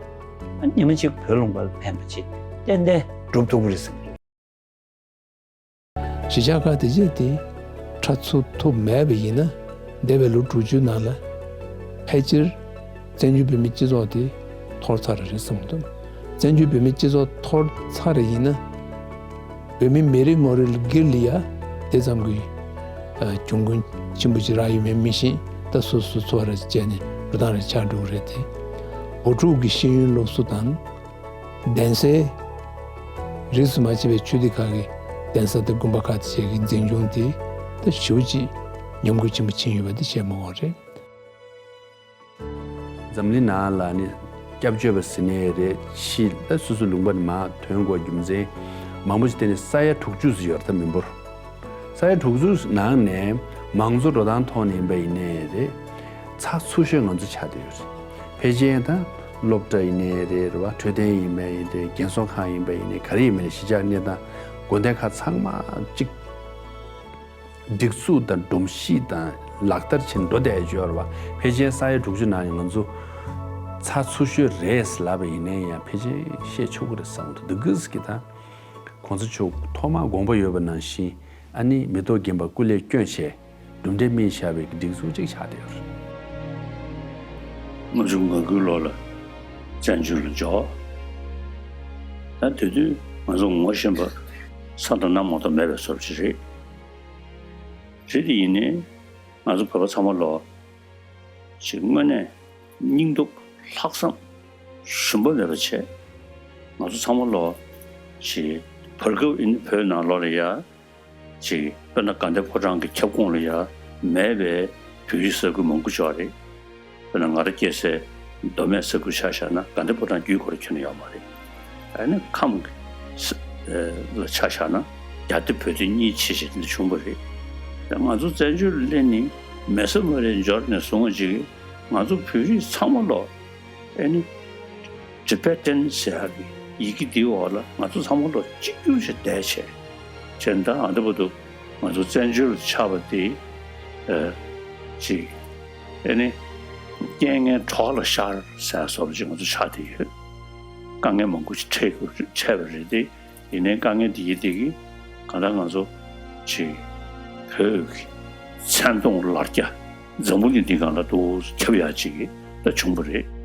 ཨ་ནི་ཉི་མ་གཅིག་བོད་ལུང་པ་ལ་ཕན་པ་ཅིག་ཏན་ཏན་སྒྲུབ་ཐུབ་ཀྱི་རེད་བསམ་གྱི་འདུག། གཞིས་ཆགས་ཁག་དེ་རྗེས་དེ་ཁྲ་ཚུགས་ཐུབ་མེད་པ་ཡིན་ན། འདས་པའི་ལོ་དྲུག་ཅུའི་ནང་ལ་ཕལ་ཆེར་བཙན་བྱོལ་བོད་མིའི་སྤྱི་ཚོགས་དེ་འཐོར་ཚར་བ་རེད་བསམ་གྱི་འདུག། བཙན་བྱོལ་བོད་མིའི་སྤྱི་ཚོགས་འཐོར་ཚར་བ་ཡིན་ན། བོད་མི་མི་རེ་ངོ་རེ་ལ་སྒེར་ལ་ཡ་དེ་ཙམ་གྱི་ཨ་གྱོང་གུན་ཆེན་པོ་ཞིག་རག་ཡོད་མེད་མི་ཤེས། ད་སོ་སོ་འཚོ་བ་ར་བྱས་ནས་འགྲོ་སྟངས་རེ་ཆགས་འགྲོ་གི་རེད་དེ། བོད་ཕྲུག་གི་ཤེས་ཡོན་སློབ་གསོ་དང་། གདན་སའི་རིས་སུ་མ་ཆད་པའི་ཆོས་སྡེ་ཁག་གི་གདན་ས་དང་དགོན་པ་ཁག་དེ་བཅས་ཀྱི་འཛིན་སྐྱོང་དེ་ད་ཞེ་པོ་ཅིག་ཉམས་རྒུད་ཆེན་པོ་ཕྱིན་ཡོད་པ་དེ་བཤད་མ་དགོས་རེད། འཛམ་གླིང་ནང་ལ་ནི་སྐྱབས་བཅོལ་བ་ཟེར་ནའི་རེད། ཕྱི་ལ་སོ་སོའི་ལུང་པ་ནས་མར་ཐོན་དགོས་རྒྱུ་མཚན་མང་པོ་ཞིག་དེ་ནི་ས་ཡ་དྲུག་ཅུ་ཙམ་ཡོད་རེད་ད་མི་འབོར། ས་ཡ་དྲུག་ཅུ་ནང་ནས་མང་གཙོ་འགྲོ་སྟངས་ཐོག་ནས་ཡིན་པ་ཡིན་ནའི་རེད། ཚགས་ཚུད་ཤོས་ང་ཚོ་ཆགས་བསྡད་ཡོད་རེད། ཕལ་ཆེར་ད་སློབ་གྲྭ་ཡིན་ནའི་རེད། རེད་བ། འཕྲོད་བསྟེན་ཡིན་པ་ཡིན་ཏེ། རྒན་གསོ་ཁང་ཡིན་པ་ཡིན་ནའི་ག་རེ་ཡིན་པ་ཡིན་ནའི་གཞིས་ཆགས་གནས་སྟངས་དགོན་སྡེ་ཁག་ཚང་མ་གཅིག་སྒྲིག་འཛུགས་དང་སྒྲོམ་གཞི་དང་ལག་བསྟར་བྱས་ནས་འགྲོ་བསྡད་ཡོད་རེད་བ། ཕལ་ཆེར་ས་ཡ་དྲུག་ཅུ་ནང་ནས་ང་ཚོ་ཚགས་ཚུད་ཤོས་རེད་ལབ་པ་ཡིན་ནའི་ཡང་ཕལ་ཆེར་བཤད་ཆོག་གི་རེད་བསམ་གྱི་འདུག། གི་ད་གོང་ས་མཆོག་ཐོག་མར་དགོངས་པ་ཡོད་པ་ནང་བཞིན། ཨ་ནི་མེ་ཏོག་རྒན་པ་སྐུ་ལས་བསྐྱོན་བྱས་གྲུབ་འབྲས་སྨིན་བཞག་པའི་སྒྲིག་འཛུགས་ཅིག་ཆགས་བསྡད་ཡོད་རེད། ལྔ་བཅུ་ང་དགུའི་ལོ་ལ་བཙན་བྱོལ་ལ་འབྱོར། ད་དེ་དུས་ང་ཚོ་ངོ་ཤེས་པ་ས་དང་གནམ་མ་གཏོགས་མེད་པའི་བཟོ་འདྲ་ཅིག་རེད། རེད་དེ་ཡིན་ནའི་ང་ཚོ་བོད་པ་ཚང་མ་ལོ་ཅིག་དངོས་གནས་སྙིང་སྟོབས་ལྷག་བསམ་ཞུམ་པ་མེད་པ་བྱས། ང་ཚོ་ཚང་མ་ལོ་ཅིག་བར་སྐབས་ཨིན་བོད་ནང་ལོགས་ལ་ཡ། ཅིག་དཔེར་ན་དགའ་ལྡན་ཕོ་བྲང་གི་ཁྱབ་ཁོངས་ལ་ཡ་མེད་པའི་བོད་རིགས་ས་ཁུལ་མང་པོ་ཅིག་ཡོད་རེད། དཔེར་ན་ང་རང་སྐྱེས་སའི་མདོ་སྨད་ས་ཁུལ་ཆ་བཞག་ན་དགའ་ལྡན་ཕོ་བྲང་བརྒྱུད་ཁོ་རང་ཁྱོན་ནས་ཡོད་མ་རེད། ཨ་ནི་ཁམས་ཀྱི་ས་ཨེ་ལ་ཆ་བཞག་ན་རྒྱ་སྡེ་བོད་སྡེ་གཉིས་ཕྱེ་བྱས་དེ་འདྲ་བྱུང་བ་རེད། ད་ང་ཚོ་བཙན་བྱོལ་ལ་སླེབས་ནས་མེ་བཟའ་མ་རེད་འབྱོར་ནས་བཟུང་བ་ཅིག་ང་ཚོ་བོད་རིགས་ཚང་མ་ལོ། ཨ་ནི་ཊི་བེ་ཊན་ཟེར་ཡག་གི་ཡི་གེ་འདིའི་འོག་ལ་ང་ཚོ་ཚང་མ་ལོ་གཅིག་གྱུར་བྱས་བསྡད་བྱས། བྱས་ད་ཨ་འདི་བར་དུ་ང་ཚོ་བཙན་བྱོལ་དུ་ཆགས་པ་དེ་ཨ་ཅིག་ཨ་ནི་རྐྱེན་ངན་གྲོགས་ལ་ཤར་ཟེར་བཟོ་འདྲ་ཅིག་ང་ཚོ་ཆགས་བསྡད་ཡོད། དཀའ་ངལ་མང་པོ་ཞིག་འཕྲད་དགོས་འཕྲད་པ་རེད་དེ། ཡིན་ནའི་དཀའ་ངལ་འདི་ཡི་དེ་གིས་གང་ལྟར་ང་ཚོ་ཅིག་བོད་ཀྱི་མཚན་མཐོང་ལར་རྒྱ་འཛམ་བུ་གླིང་འདིའི་སྒང་ལ་ཏོག་ཙམ་ཁྱབ་ཡག་ཅིག་གི་ད་བྱུང་བ་རེད།